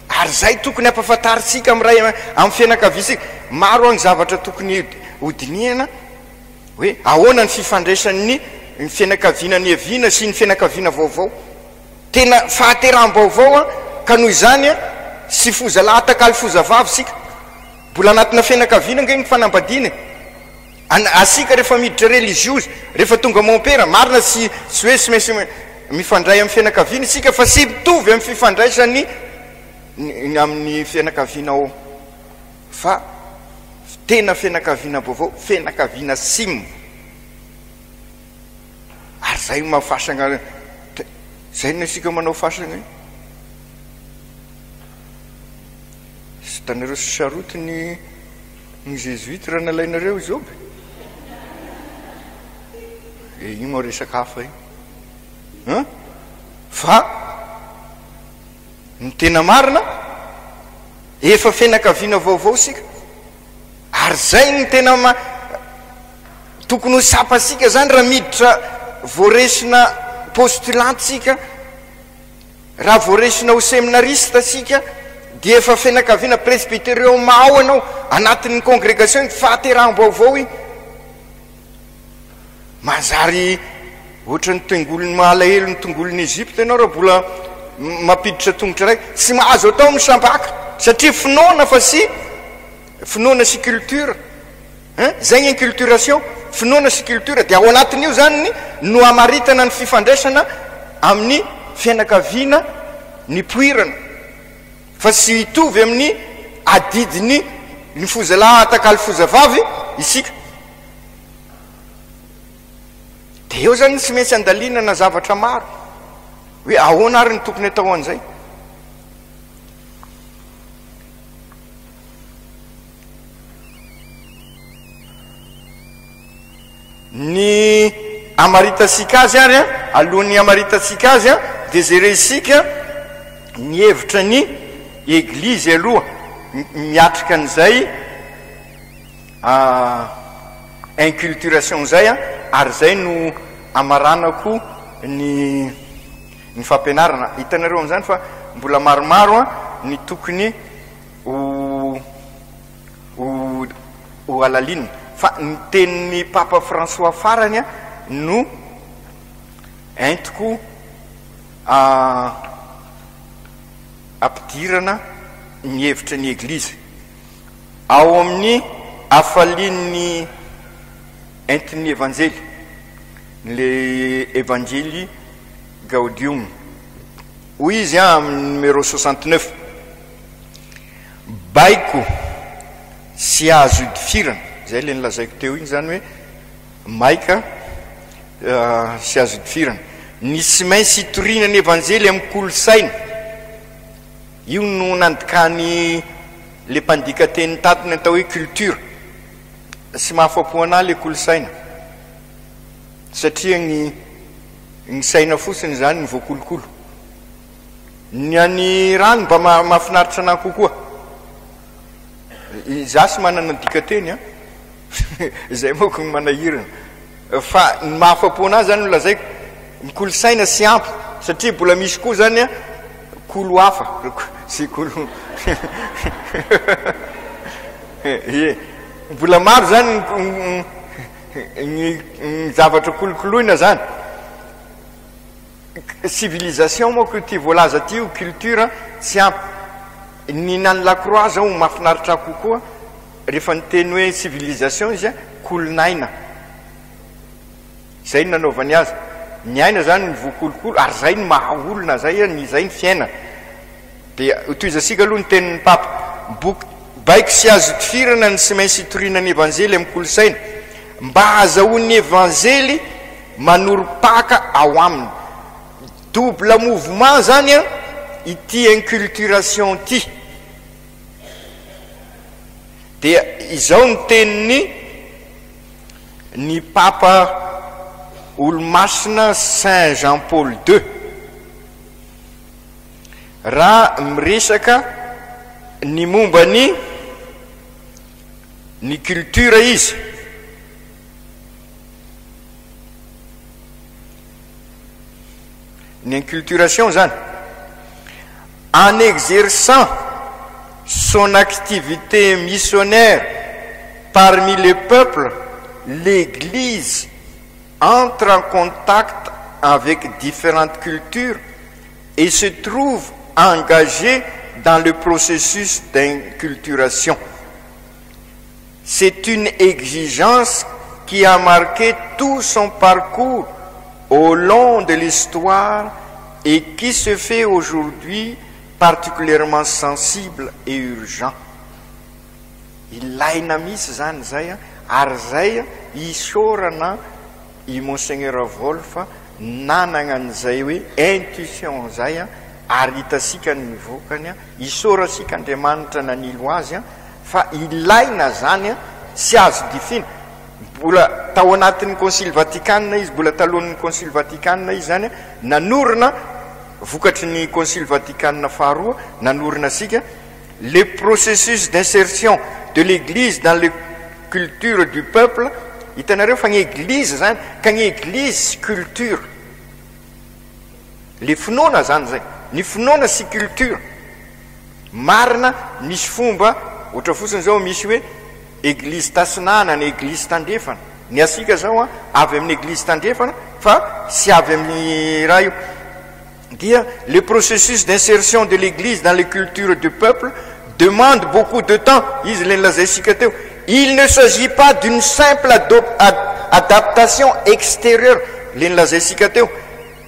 Ary zay tokony ampafantarintsika amin'ny ray amin'ny fianakaviantsika. Maro ny zavatra tokony hodinihana hoe ahoana ny fifandraisan'ny ny fianakaviana niaviana sy ny fianakaviana vaovao. Tena fahateraham-baovao an, ka noho izany an, tsy foza lahy atakalo foza vavy isika. Mbola anatina fianakaviana ange ny fanambadiana e. An, asika rehefa miditra reliziozy, rehefa tonga mompera, marina tsy tsy hoe tsy maintsy mifandray amin'ny fianakaviana isika fa tsy mitovy amin'ny fifandraisan'ny ny amin'ny fianakaviana ao fa tena fianakaviana vaovao, fianakaviana sim. Ary zay no maha fasana zay no isika manao fasana io. Sy hitanareo sy sarotiny ny jésuite raha nalainareo i Joba e. Io moa resaka hafa io. Hein? Fa ny tena marina efa fianakaviana vaovao isika. Ary zay no tena ma tokony ho tsapasika zany raha miditra voaresina postulant tsika, raha voaresina ho seminariste tsika dia efa fianakaviana presbyterium ao ianao, anatin'ny congregation iny fahateraham-baovao iny. Manjary ohatran'ny tongolon'ny mahalahelo ny tongolon'i Egypte ianao raha mbola mampiditra tongotra iray. Tsy mahazo atao ny sambaka satria finoana fa sy finoana sy culture. Hein? Izay ny inculturation, finoana sy culture. Dia ao anatin'io izany no hamaritana ny fifandraisana amin'ny fianakaviana nipoirana. Fa tsy hitovy amin'ny adidin'ny ny fozalahy atakalo fozavavy isika. Dia eo izany tsy maintsy andalinana zavatra maro. Hoe ahoana ary ny tokony atao an'izay? Ny hamaritantsika azy ary an, alohan'ny hamaritantsika azy an, dia jerentsika ny hevitra ny Eglizy aloha miatrika an'izay inculturation izay an, ary izay no hamaranako ny. Ny fampianarana. Hitanareo amin'izany fa mbola maromaro ny tokony ho ho ho halalinina. Fa ny tenin'ny Papa François farany no entiko ampidirana ny hevitry ny Eglizy. Ao amin'ny hafalian'ny entin'ny Evanjely, le Evangelii Gaudium. Hoy izy amin'ny numéro 69, Baiko sy azo idifirana, izay ilay nolazaiko teo iny izany hoe maika sy azo idifirana, ny tsy maintsy itoriana ny Evanjely amin'ny kolosaina. Io no nandikany le mpandika teny tato ny atao hoe culture. Tsy mahafapo anah le kolosaina satria ny ny saina fotsiny izany no voakolokolo. Ny an'i rano mba mahafinaritra anah kokoa. Izaho tsy manana dikateny an. Izay manko no manahirana. Fa ny mahafapo anah zany no lazaiko, ny kolosaina sy ampy satria mbola misy koa zany kolo hafa sy kolo Ie, mbola maro zany ny ny zavatra kolokoloina zany. Civilisation manko ity voalaza ity io culture tsy ampy. Ny nan'i Lacroix zao mahafinaritra ahy kokoa rehefa niteny hoe civilisation izy kolonaina. Zay no nanaovany azy. Ny aina zany ny voakolokolo ary zay no maha olona zay ny zay ny fiainana. Dia hotohizantsika aloha ny tenin'ny Papa. Boky baiko sy azo itifirana ny tsy maintsy itoriana ny Evanjely amin'ny kolosaina mba hahazahoan'ny Evanjely manorim-paka ao aminy. Double mouvement zany an ity inculturation ity. Dia izao ny tenin'ny ny Papa Olomasina Saint Jean Paul ii raha miresaka ny momba ny ny culture izy. Ny inculturation zany. En exerçant son activité missionnaire parmi les peuples, l'Église entre en contact avec différentes cultures et se trouve engagée dans le processus d'inculturation. C'est une exigence qui a marqué tout son parcours au long de l'histoire et qui se fait aujourd'hui particulièrement sensible et urgent. Ilaina mihitsy izany izay ary izay isaorana i Monseigneur Wolff nanagna an'izay hoe intuition izay ary hitantsika ny vokany, isaorantsika Andriamanitra nanilo azy fa ilaina zany sy azo difina, mbola tao anatin'ny Concile Vatican izy, mbola talohan'ny Concile Vatican izy zany nanorina, vokatry ny Concile Vatican faharoa nanorina antsika, le processus d'insertion de l'Eglise dans le culture du peuple, hitanareo fa ny Eglise zany, ka ny Eglise sy culture, le finoana zany zay, ny finoana sy culture. Marina misy fomba, ohatra fotsiny zao misy hoe eglizy tasinana na eglizy tandrefana, ny asika zao an avy amin'ny eglizy tandrefana fa tsy avy amin'ny raha io, dia le processus d'insertion de l'eglise dans les cultures du peuple demande beaucoup de temps, izy le nolazaintsika teo, il ne s'agit pas d'une simple adaptation extérieure, le nolazaintsika teo.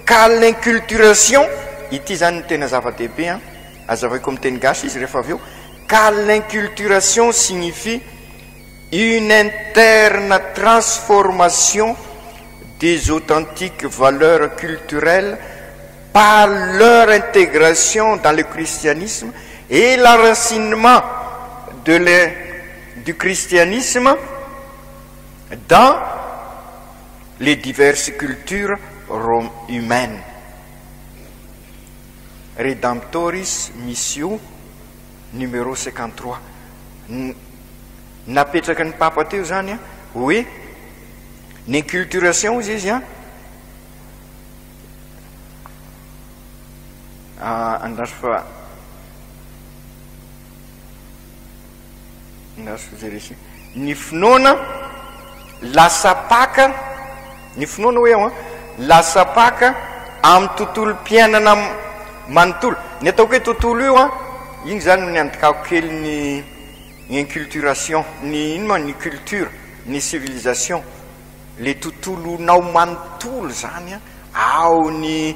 Ka l'inculturation, ity izany no tena zava-dehibe an, azavaiko amin'ny teny gasy izy rehefa avy eo, ka l'inculturation signifie une interne transformation des authentiques valeurs culturelles par leur intégration dans le christianisme et l'enracinement de du christianisme dans les diverses cultures humaines. Redemptoris Missio numéro 53. Napetraka ny Papa teo izany hoe ny inculturation hozy izy an. Andraso fa andraso fa jeresy. Ny finoana lasa paka, ny finoana hoe aho an, lasa paka amin'ny tontolom-piainana manontolo. Ny ataoko hoe tontolo io an, iny izany no niandikako kely ny ny inculturation, ny ino ma, ny culture, ny civilisation. Le tontolonao manontolo izany an, ao ny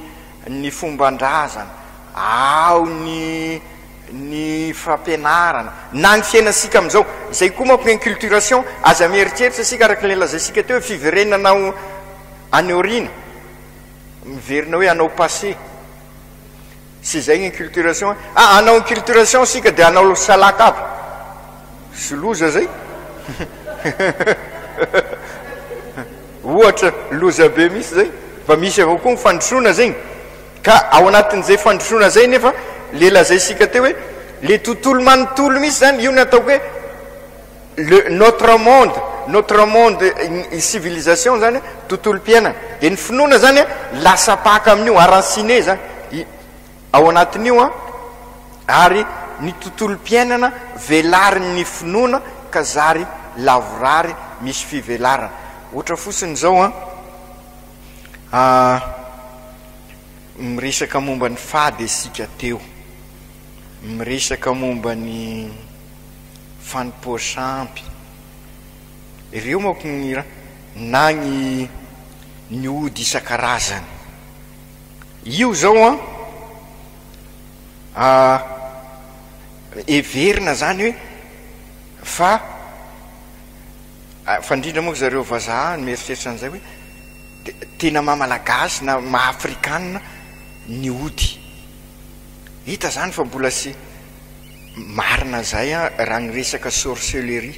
ny fomban-drazana, ao ny ny fampianarana, na ny fiainantsika amin'izao. Izay koa manko ny inculturation, aza mieritreritra isika araka ilay lazaintsika teo hoe fiverenana ao any aoriana, miverina hoe hanao passé. Tsy izay ny inculturation ah hanao inculturation isika dia hanao salaka aby. Sy loza zay. Ohatra loza be mihitsy zay. Fa misy avao koa ny fandrosoana zegny. Ka ao anatin'izay fandrosoana zay nefa le lazaisika teo hoe le tontolo manontolo mihitsy zany io ny ataoko hoe le notre monde, notre monde ny civilisation zany tontolom-piainana. Dia ny finoana zany lasa paka amin'io, enraciné zany ao anatin'io an, ary ny tontolom-piainana velarin'ny finoana ka zary lavorary misy fivelarana. Ohatra fotsiny izao an, miresaka momba ny fady isika teo, miresaka momba ny fanompoa-sampy, ireo manko ny na ny ny ody isan-karazany. Io izao an, heverina izany hoe fa fa indrindra moa zareo vazaha no mieritreritra an'izay hoe tena maha malagasy na maha afrikana ny ody. Hita izany fa mbola tsy Marina zay an, raha ny resaka sorcellerie,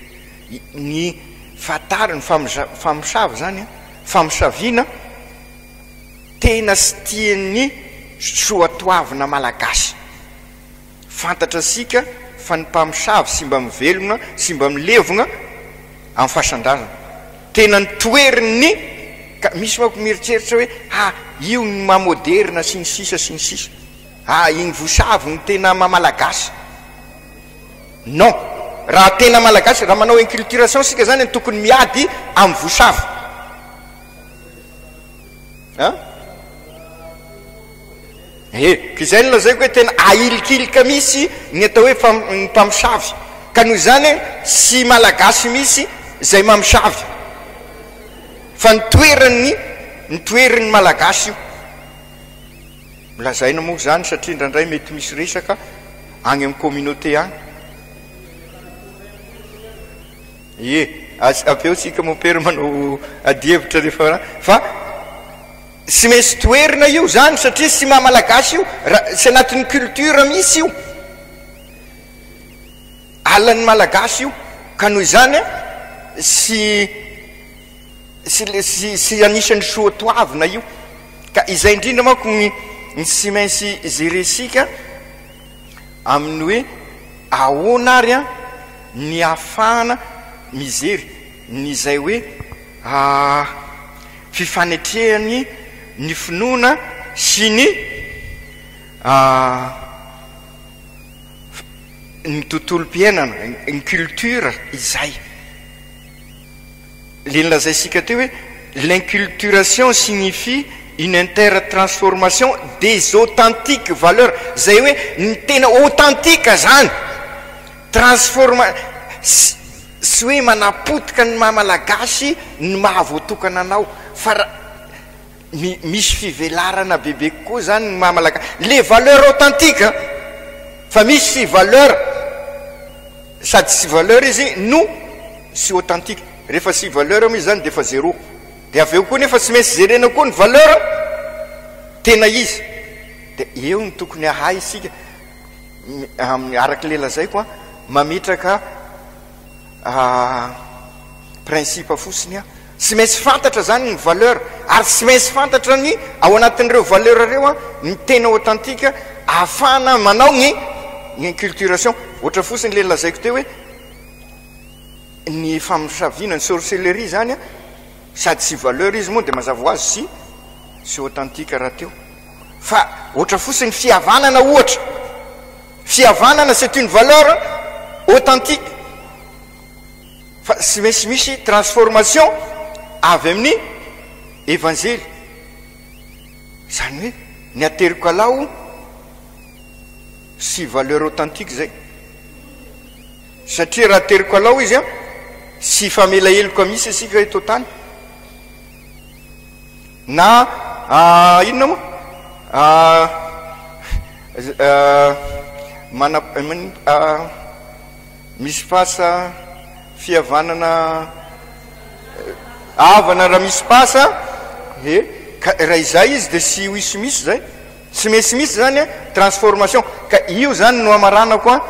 ny fatary, ny famosavy zany an, famosaviana tena sy tian'ny soatoavina malagasy. Fantatra sika fa ny mpamosavy sy mba mivelogna sy mba milevogna amin'ny fasan-drazana. Tena ny toherin'ny, ka misy manko mieritreritra hoe ha io ny maha moderina sy ny sisa sy ny sisa. Ah iny vosavy no tena maha malagasy. Non. Raha tena malagasy, raha manao inculturation sika zany tokony miady amin'ny vosavy. An? Eh, ka izay no lazaiko hoe tena ahilikilika mihitsy ny atao hoe fam- ny mpamosavy. Ka noho izany tsy malagasy mihitsy izay mamosavy. Fa ny toeran'ny ny toerin'ny malagasy io. Lazaina moa izany satria indraindray mety misy resaka any amin'ny communauté any. Ie, avy eo tsika mompera manao adihevitra rehefa fa tsy maintsy toherina io izany satria tsy maha malagasy io, raha tsy anatin'ny culture mihitsy io. Alan'ny malagasy io ka noho izany tsy Sy sy sy anisan'ny soatoavina io. Ka izay indrindra manko ny ny tsy maintsy jerentsika amin'ny hoe ahoana ary an ny ahafahana mijery ny izay hoe fifanetrehany ny finoana sy ny ny tontolom-piainana, ny culture izay. Le nolazaintsika teo hoe l'inculturation signifie une intertransformation des authentiques valeurs, zay hoe ny tena authentique zany, transforma, tsy hoe manapotika ny maha malagasy ny maha voatokana anao fa ra, mi, misy fivelarana bebe kokoa zany ny maha malagasy, les valeurs authentiques an, fa misy valeur sady tsy valeur izy no tsy authentique, rehefa tsy valeur moa izy zany dia efa zéro, dia avy eo koa nefa tsy maintsy jerena koa ny valeur tena izy, dia eo no tokony hahay isika amin'ny araka ilay lazaiko an, mametraka principe fotsiny an, tsy maintsy fantatra zany ny valeur ary tsy maintsy fantatra ny ao anatin'ireo valeur ireo an ny tena authentique ahafahana manao ny ny inculturation, ohatra fotsiny ilay lazaiko teo hoe ny famosaviana, ny sorcellerie zany an, sady tsy valeur izy moa dia mazava ho azy tsy tsy authentique rahateo. Fa ohatra fotsiny fihavanana ohatra. Fihavanana c'est une valeur authentique. Fa tsy maintsy misy transformation avy amin'ny Evanjely. Izany hoe ny ateriko alao sy valeur authentique izay. Satria raha ateriko alao izy an, tsy hifamela heloka mihitsy isika eto an-tany. Na inona moa? Mana, misy pasa fihavanana havana raha misy pasa, he, ka raha izay izy dia tsy ho hisy mihitsy izay. Tsy maintsy misy izany transformation. Ka io izany no hamaranako an,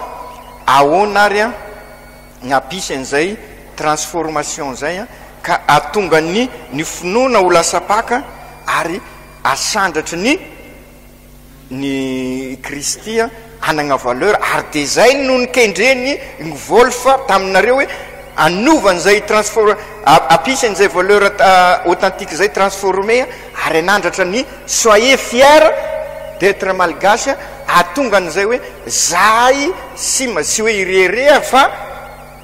ahoana ary an ny hampisy an'izay transformation izay an, ka hahatonga ny ny finoana ho lasa paka ary hasandratry ny ny Kristy hanagna valeur ary dia izay no nikendreny ny Wolf taminareo hoe hanova an'izay transfor hampisy an'izay valeur authentique izay transformer ary hanandratra ny soyez fier d'etre malgache hahatonga an'izay hoe zahay sima tsy hoe hirehareha fa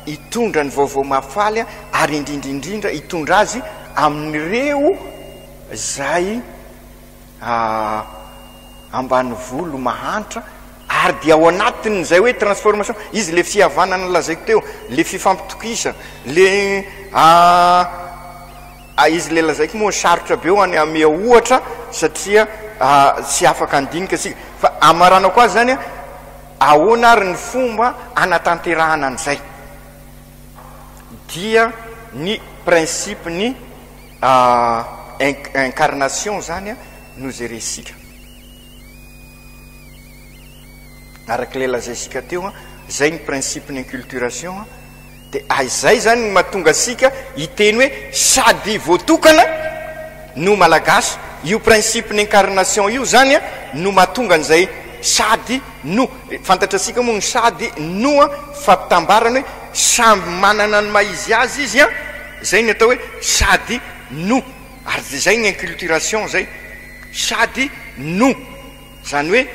hitondra ny vaovao mahafaly ary indrindra indrindra hitondra azy amin'ireo izay ambanivolo mahantra ary dia ao anatin'izay hoe transformation izy le fihavanana lazaiko teo, le fifampitokisana, le izy le lazaiko moa sarotra be ho any amea ohatra satria tsy afaka andinika isika fa amaranako azy zany ahoana ary ny fomba anatanterahana an'izay dia ny principe ny Incarnation zany no jerentsika. Araka ilay lazaintsika teo, zay ny principe ny inculturation, dia izay zany no mahatonga antsika hiteny hoe sady voatokana no malagasy. Io principe ny incarnation io zany no mahatonga an'izay sady no. Fantatrasika moa ny sady no fampitambarana hoe samby manana ny maha izy azy izy an. Zay ny atao hoe sady no, ary dia zay ny inculturation zay, sady no, zany hoe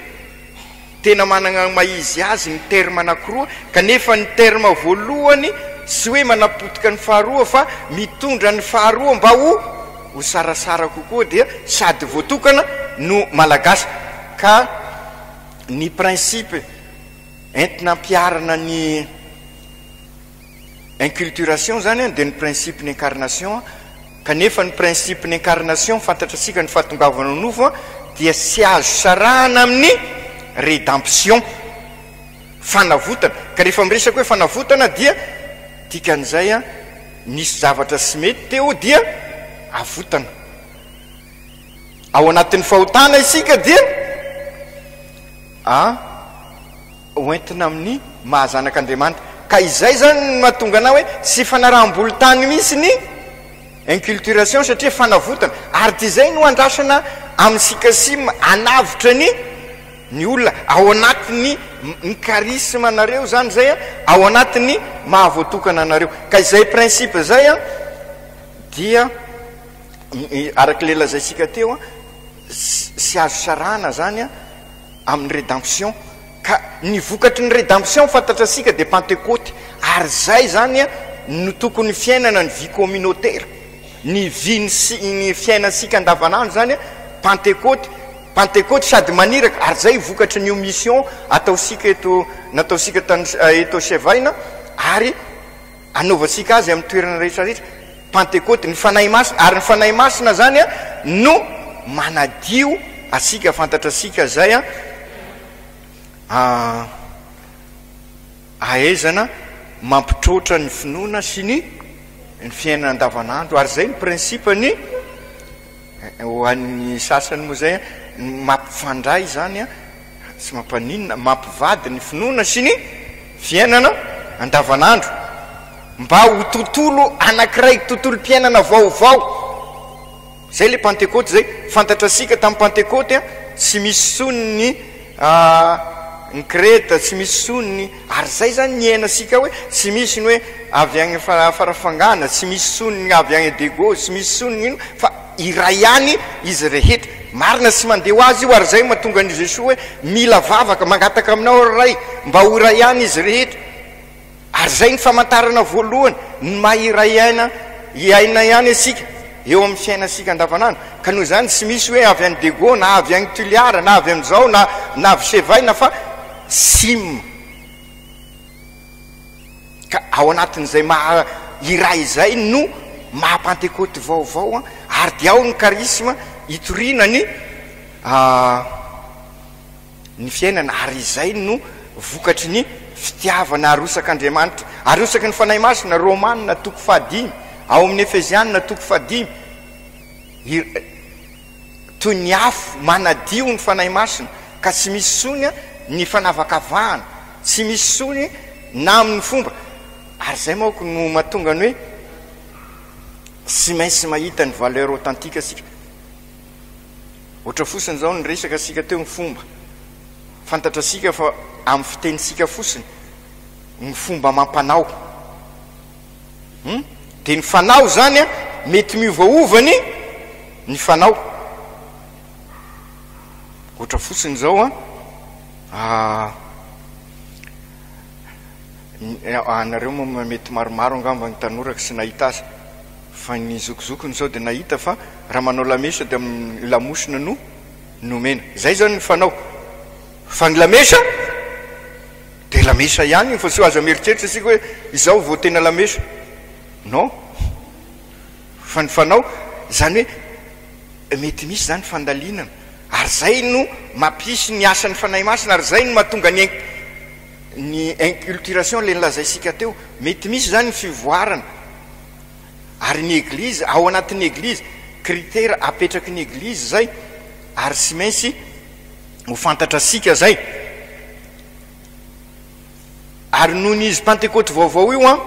tena managna ny maha izy azy ny terme anakiroa kanefa ny terme voalohany tsy hoe manapotika ny faharoa fa mitondra ny faharoa mba ho ho sarasara kokoa dia sady voatokana no malagasy ka ny principe entina ampiharana ny Inculturation zany an dia ny principe ny incarnation an, kanefa ny principe ny incarnation fantatrasika ny fahatongavana ho nofo an dia tsy azo sarahana amin'ny redemption, fanavotana, ka rehefa miresaka hoe fanavotana dia dikan'izay an nisy zavatra tsy mety teo dia avotana, ao anatin'ny fahotana isika dia a. Hoentina amin'ny maha zanak'Andriamanitra. Ka izay izany no mahatonga anah hoe tsy fanaraham-bolon-tany mihitsy ny inculturation satria fanavotana. Ary dia izay no andrasana amin'ny Sikasim hanavotra ny ny olona ao anatin'ny ny charisme anareo izany izay an, ao anatin'ny maha voatokana anareo. Ka izay principe izay an dia araka ilay lazaintsika teo an, tsy azo sarahana izany an. amin'ny rédemption ka ny vokatry ny rédemption fantatrasika dia pantekoty ary zay zany no tokony fiainana ny vie communautaire ny vie ny sy ny fiainantsika andavanandro zany pantekoty pantekoty sady maniraka ary zay vokatry ny mission ataosika eto nataosika tany eto Chevaina ary anaovantsika azy amin'ny toerana rehetra rehetra, Pantekoty, ny Fanahy Masina, ary ny Fanahy Masina izany no manadio antsika, fantatrasika izay a, ahaizana mampitroatra ny finoana sy ny ny fiainana andavanandro, ary izay ny principe ny ho an'ny sasany moa izay mampifandray izany Tsy mampaninona, mampivady ny finoana sy ny fiainana andavanandro mba ho tontolo anankiray, tontolom-piainana vaovao. Zay le Pantekoty zay. Fantatrasika tamin'ny Pantekoty tsy misy intsony ny ny Kreta, tsy misy intsony ny, ary zay zany niainasika hoe tsy misy ny hoe avy agny Farafangana, tsy misy intsony ny avy agny Diego, tsy misy intsony ny ino fa iray ihany izy rehetra. Marina sy mandeha ho azy io ary izay no mahatonga an'i Jesoa hoe mila vavaka, mangataka aminao ry Ray mba ho iray ihany izy rehetra. Ary izay ny famantarana voalohany ny maha iray aina hiaina ihany isika eo amin'ny fiainantsika andavanandro. Ka noho izany tsy misy hoe avy any Diego na avy any Toliara na avy amin'izao na na avy Sevaina fa sim. Ka ao anatin'izay maha iray izay no maha Pantekoty vaovao ary dia ao ny charisme hitoriana ny ny fiainana ary izay no vokatry ny fitiavana arosak'Andriamanitra, arosaky ny Fanahy Masina, Romana toko fahadimy, ao amin'ny Efesiana toko fahadimy, toy ny afo manadio ny Fanahy Masina ka tsy misy intsony ny fanavakavahana, tsy misy intsony na amin'ny fomba, ary izay manko no mahatonga ny hoe tsy maintsy mahita ny valeur authentique isika. Ohatra fosiny izao ny resaka sika teo ny fomba. Fantatra sika fa amin'ny fitenintsika fosiny ny fomba amam-panao. Hum? Dia ny fanao izany an, mety miovaova ny ny fanao. Ohatra fosiny izao an, ah, anareo moa mety maromaro angamba ny tanora tsy nahita azy. Fa ny zokizokiny izao dia nahita fa raha manao lamesa dia amin'ny lamosina no nomena. Izay izany ny fanao. Fa ny lamesa dia lamesa ihany io fa tsy aza mieritreritra isika hoe izao vao tena lamesa. Non. Fa ny fanao, izany hoe mety misy izany fandalinana. Ary izay no mampisy ny asan'ny Fanahy Masina ary izay no mahatonga ny ny inculturation ilay nolazaintsika teo. Mety misy izany ny fivoarana. Ary ny eglizy, ao anatin'ny eglizy, critère apetraky ny eglizy izay, ary tsy maintsy ho fantatrasika izay. Ary noho ny izy pantekoty vaovao io an,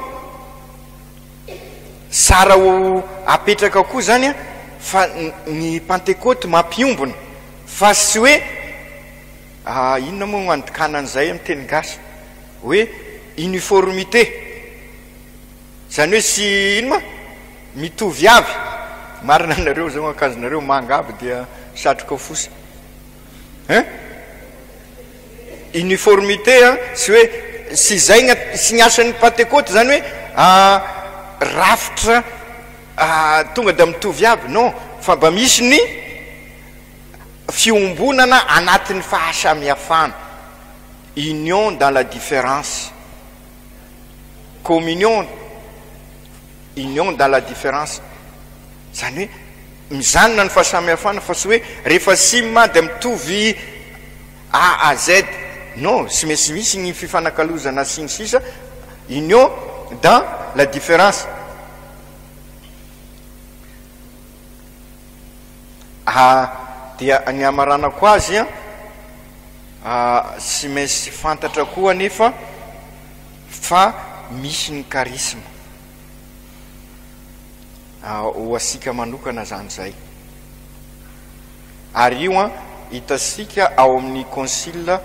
tsara ho apetraka koa izany an, fa ny pantekoty mampiombona, fa tsy hoe, inona moa no andikana an'izay amin'ny teny gasy, hoe uniformité. Izany hoe tsy ino ma? Mitovy avy. Marina nareo zao akanjonareo manga aby dia satroka fosy. Hein? Uniformité an, tsy hoe tsy izay ny tsy ny asan'ny Pantekoty izany hoe rafitra tonga dia mitovy aby, non, fa mba misy ny fiombonana anatin'ny fahasamihafana, union dans la différence. Communion, union dans la différence. Izany hoe mizanona ny fahasamihafana fa tsy hoe rehefa sim dia mitovy A à Z. Non, tsy maintsy misy ny fifanakalozana sy ny sisa, union dans la différence. Ah, dia ny hamaranako azy an, tsy maintsy fantatra koa anefa fa misy ny charisme. Ho antsika manokana izany izay. Ary io an, hitantsika ao amin'ny Concile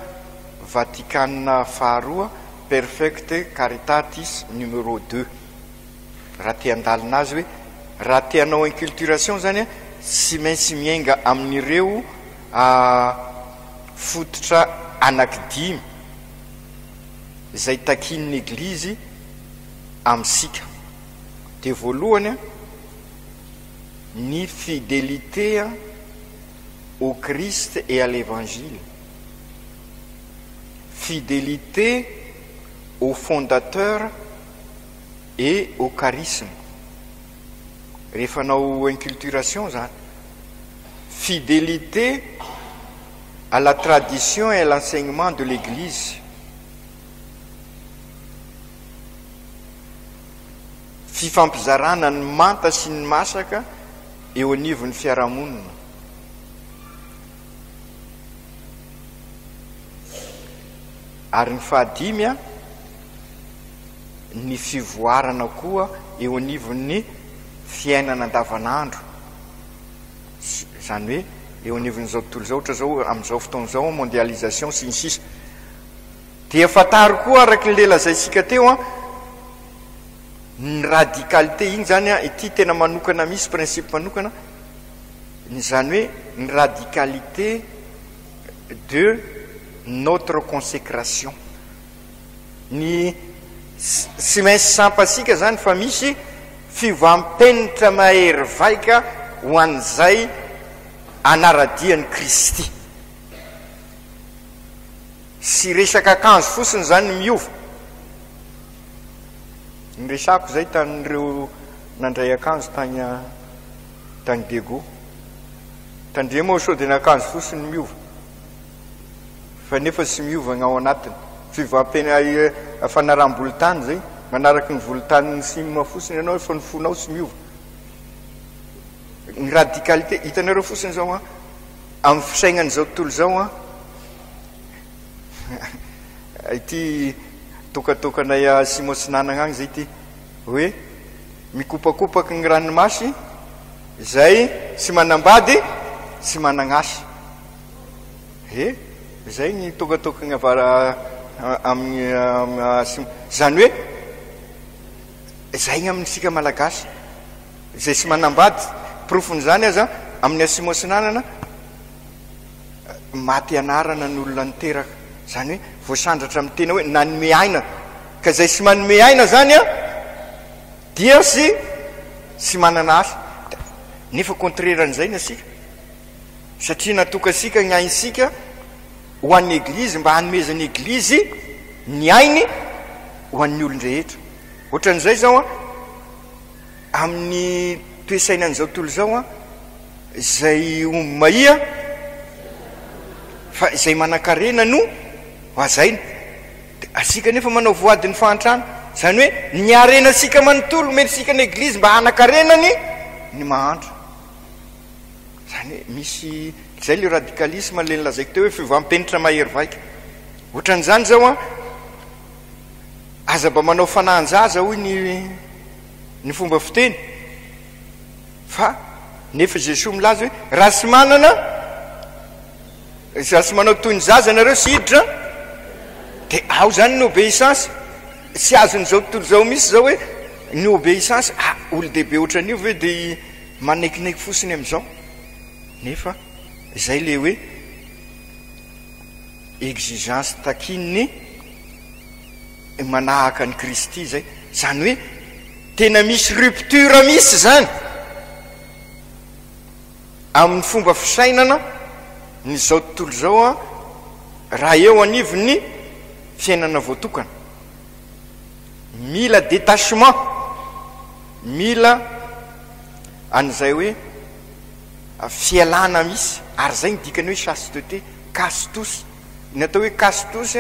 Vatikana faharoa, Perfecte Caritatis numéro deux. Raha te handalina azy hoe, raha te hanao inculturation izany an, tsy maintsy miainga amin'ireo fototra anankidimy izay takian'ny Eglizy amintsika. Dia voalohany, ny fidélité au Christ et à l'Evangile, fidélité au fondateur et au charisme, rehefa hanao inculturation izany, fidélité à la tradition et à l'enseignement de l'Eglise, fifampizarana ny manta sy ny masaka eo anivon'ny fiarahamonina. Ary ny fahadimy, ny fivoarana koa eo anivon'ny fiainana andavanandro. Izany hoe eo anivon'izao tontolo izao, ohatra izao amin'izao fotoana izao, mondialisation sy ny sisa. Dia fantaro koa araka ilay lazaintsika teo an, ny radicalité, iny izany an, ity tena manokana misy principe manokana, ny izany hoe ny radicalité de notre consécration. Ny tsy maintsy sampasika izany fa misy fiovam-penitra mahery vaika ho an'izay anara-dia an'i Kristy. Tsy resaka akanjo fotsiny izany ny miova. Niresako izay tamin'ireo nandray akanjo tany tany Diego. Tandremo sao dia ny akanjo fotsiny no miova. Fa nefa tsy miova ny ao anatiny. Fiovam-pena fanaraham-bolon-tany izay. Manaraka ny volon-tanin'ny sim fotsiny ianao fa ny fonao tsy miova. Ny radicalité, hitanareo fotsiny izao an, amin'ny fisainan'izao tontolo izao an, ity tokatokanay Atsimo Atsinanana agny zay ity hoe mikopakopaky ny ranomasy zay tsy manambady tsy managnasy he zay ny tokatokagny avara amin'ny atsimo zany hoe zay ny amintsika malagasy zay tsy manambady porofon'izany aza amin'ny atsimo atsinanana Maty anarana ny olona niteraka. Izany hoe voasandratra amin'ny tena hoe nanome aina. Ka izay tsy manome aina izany an, dia tsy tsy manana asa. Nefa contraire an'izay ny antsika. Satria natokantsika ny aintsika ho an'ny Eglizy mba hanomezan'ny Eglizy ny ainy ho an'ny olon-drehetra. Ohatran'izay izao an, Amin'ny toe-sainan'izao tontolo izao an, izay omby mahia fa izay manankarena no hazaina. Dia asika nefa manao voadin'ny fahantrana. Izany hoe ny harenantsika manontolo omentsika ny Eglizy mba hanankarena ny ny mahantra. Izany hoe misy izay le radicalisme le nolazaiko teo hoe fiovam-penitra mahery vaika. Ohatran'izany izao an, aza mba manao fanahan-jaza hoy ny ny fomba fiteny fa nefa Jesoa milaza hoe raha tsy manana raha tsy manao toy ny zaza nareo tsy hiditra dia ao zany ny obéissance tsy azon'izao tontolo izao mihitsy zao hoe ny obéissance ah olon-dehibe ohatran'io ve dia manaikinaiky fotsiny amin'izao nefa izay le hoe exigence takian'ny manahaka an'i Kristy izay. Izany hoe tena misy rupture mihitsy izany amin'ny fomba fisainana ny izao tontolo izao raha eo anivon'ny fiainana voatokana. Mila détachement, mila an'izay hoe fialana mihitsy, ary izay ny dikany hoe chasteté, castos. Ny atao hoe castos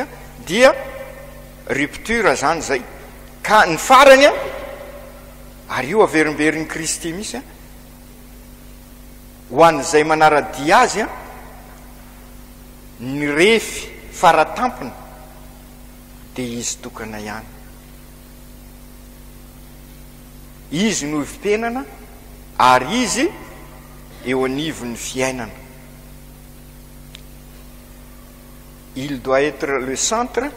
dia rupture zany zay. Ka ny farany an, ary io averimberin'i Kristy mihitsy an, ho an'izay manara-dia Azy an, ny refy faratampony dia Izy tokana ihany. Izy no ivom-piainana ary Izy eo anivon'ny fiainana. Il doit être le centre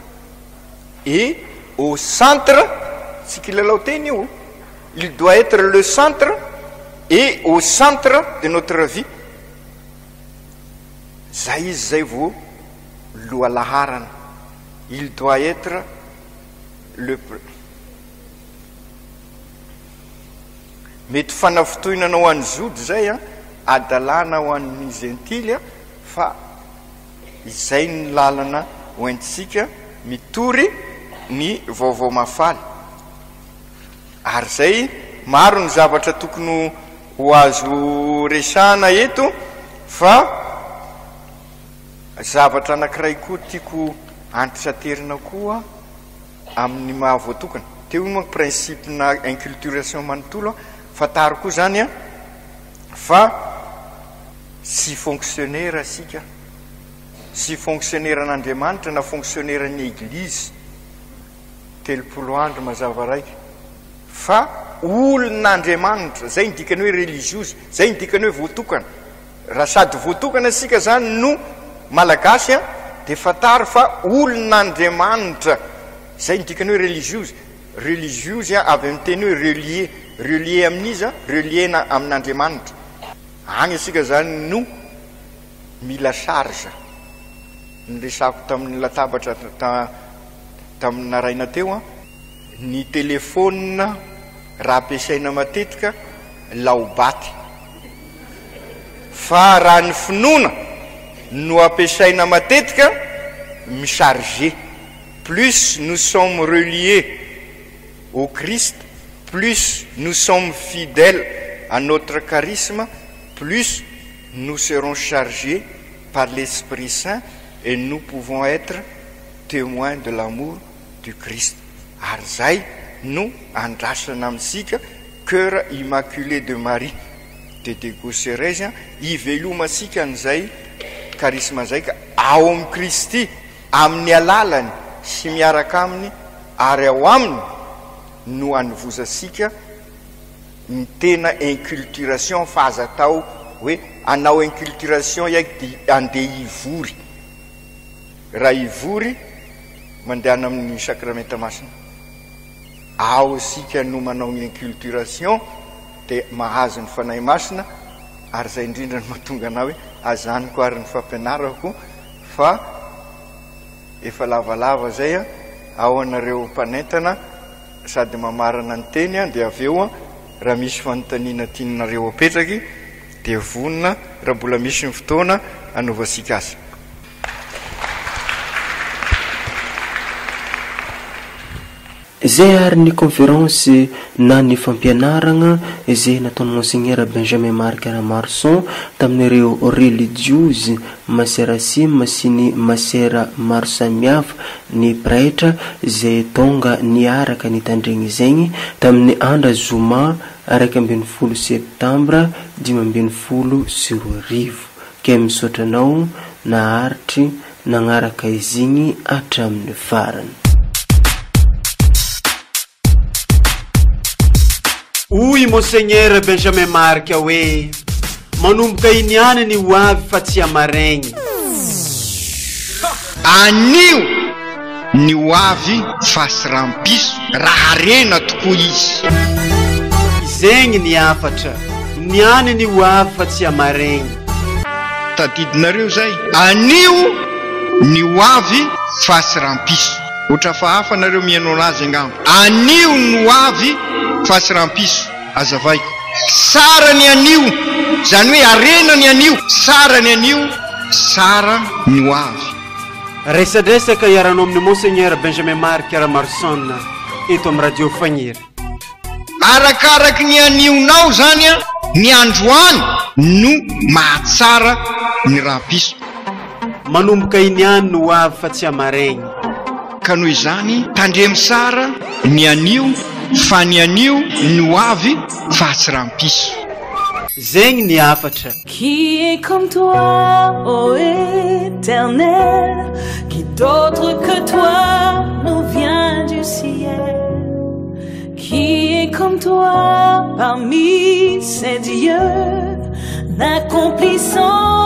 et au centre, tsy kilalao teny io, il doit être le centre et au centre de notre vie. Zay izy zay vao lohalaharana. Il doit être le Mety fanafintohinana ho an'ny Jody izay an, hadalana ho an'ny Jentily an, fa izay ny lalana ho entintsika mitory ny vaovao mahafaly. Ary izay, maro ny zavatra tokony ho azo resahana eto fa zavatra anankiray koa tiako antitraterina koa amin'ny maha voatokana. Teo io manko principe-na inculturation manontolo an, fantaro koa izany an fa tsy fonctionnaire isika, tsy fonctionnaire an'Andriamanitra na fonctionnaire ny Eglizy 30 andro mazava raika fa olon'Andriamanitra, izay ny dikany hoe religiozy, izay ny dikany hoe voatokana. Raha sady voatokana isika izany no Malagasy an, dia fantaro fa olon'Andriamanitra. Izay ny dikany hoe religiozy. Religiozy avy amin'ny teny hoe relier. Relier amin'iza? Relier-na amin'Andriamanitra. Any isika izany no. Mila charge. Niresahako tamin'ny latabatra ta tamin'ny naraina teo an, ny telephone raha ampiasaina matetika laobaty. Fa raha ny finoana no ampiasaina matetika mi-charger. Plus nous sommes reliés au Christ, plus nous sommes fidèles à notre charisme, plus nous serons chargés par l'Esprit Saint et nous pouvons être témoins de l'amour du Christ. Ary zay no andrasana amintsika Cœur Immaculé de Marie de Diego Cerez hivelomantsika an'izay charisme zay ka ao amin'i Kristy, amin'ny alalany sy miaraka aminy ary ao aminy no anovozantsika ny tena inculturation fa aza atao hoe hanao inculturation iaiky dia andeha hivory. Raha hivory mandehana amin'ny sakramenta masina. Ao isika no manao ny inculturation dia mahazo ny Fanahy Masina ary izay indrindra no mahatonga anah hoe azaniko ary ny fampianarako fa efa lavalava izay ao anareo mpanentana sady mamarana ny teny dia avy eo raha misy fanontaniana tianareo apetraky dia vonona raha mbola misy ny fotoana hanaovantsika azy. Izay ary ny conférence na ny fampianaragna izay nataon'i Monseigneur Benjamin Marc Ramaroson tamin'ireo relijiozy Masera Sim sy ny Masera maro samihafa ny pretra izay tonga niaraka nitandregny zegny tamin'ny andra zoma 11 septambra 2015. Kay misaotra anao naharitry nagnaraka izy igny hatramin'ny farany. Hoy i Monseigneur Benjamin Marc hoe, Manomboka iny ihany ny ho avy fa tsy hamaregny. Anio ny ho avy fa sy rampiso raha harena tokoa izy. Zegny ny hafatra. Niany ny ho avy fa tsy hamaregny. Tadidinareo zay? Anio ny ho avy fa sy rampiso. Ohatry hafahafa nareo mihaino anazy angamba. Anio ny ho avy fa sy rampiso. Azavaiko. Tsara ny anio, izany hoe harena ny anio. Tsara ny anio, tsara ny ho avy. Resadresaka iarahanao amin'i Monseigneur Benjamin Marc Ramaroson eto amin'ny Radio Fagniry. Arakaraky ny anionao izany ny androany no mahatsara ny rahapiso. Manomboka iny ihany no ho avy fa tsy hamaregny. Ka noho izany tandremo tsara ny anio fa ny anio no avy fa tsy rahampiso. Zegny ny hafatra. Qui est comme toi, ô Éternel, qui d'autre que toi nous vient du ciel? Qui est comme toi parmi ces dieux, l'accomplissant?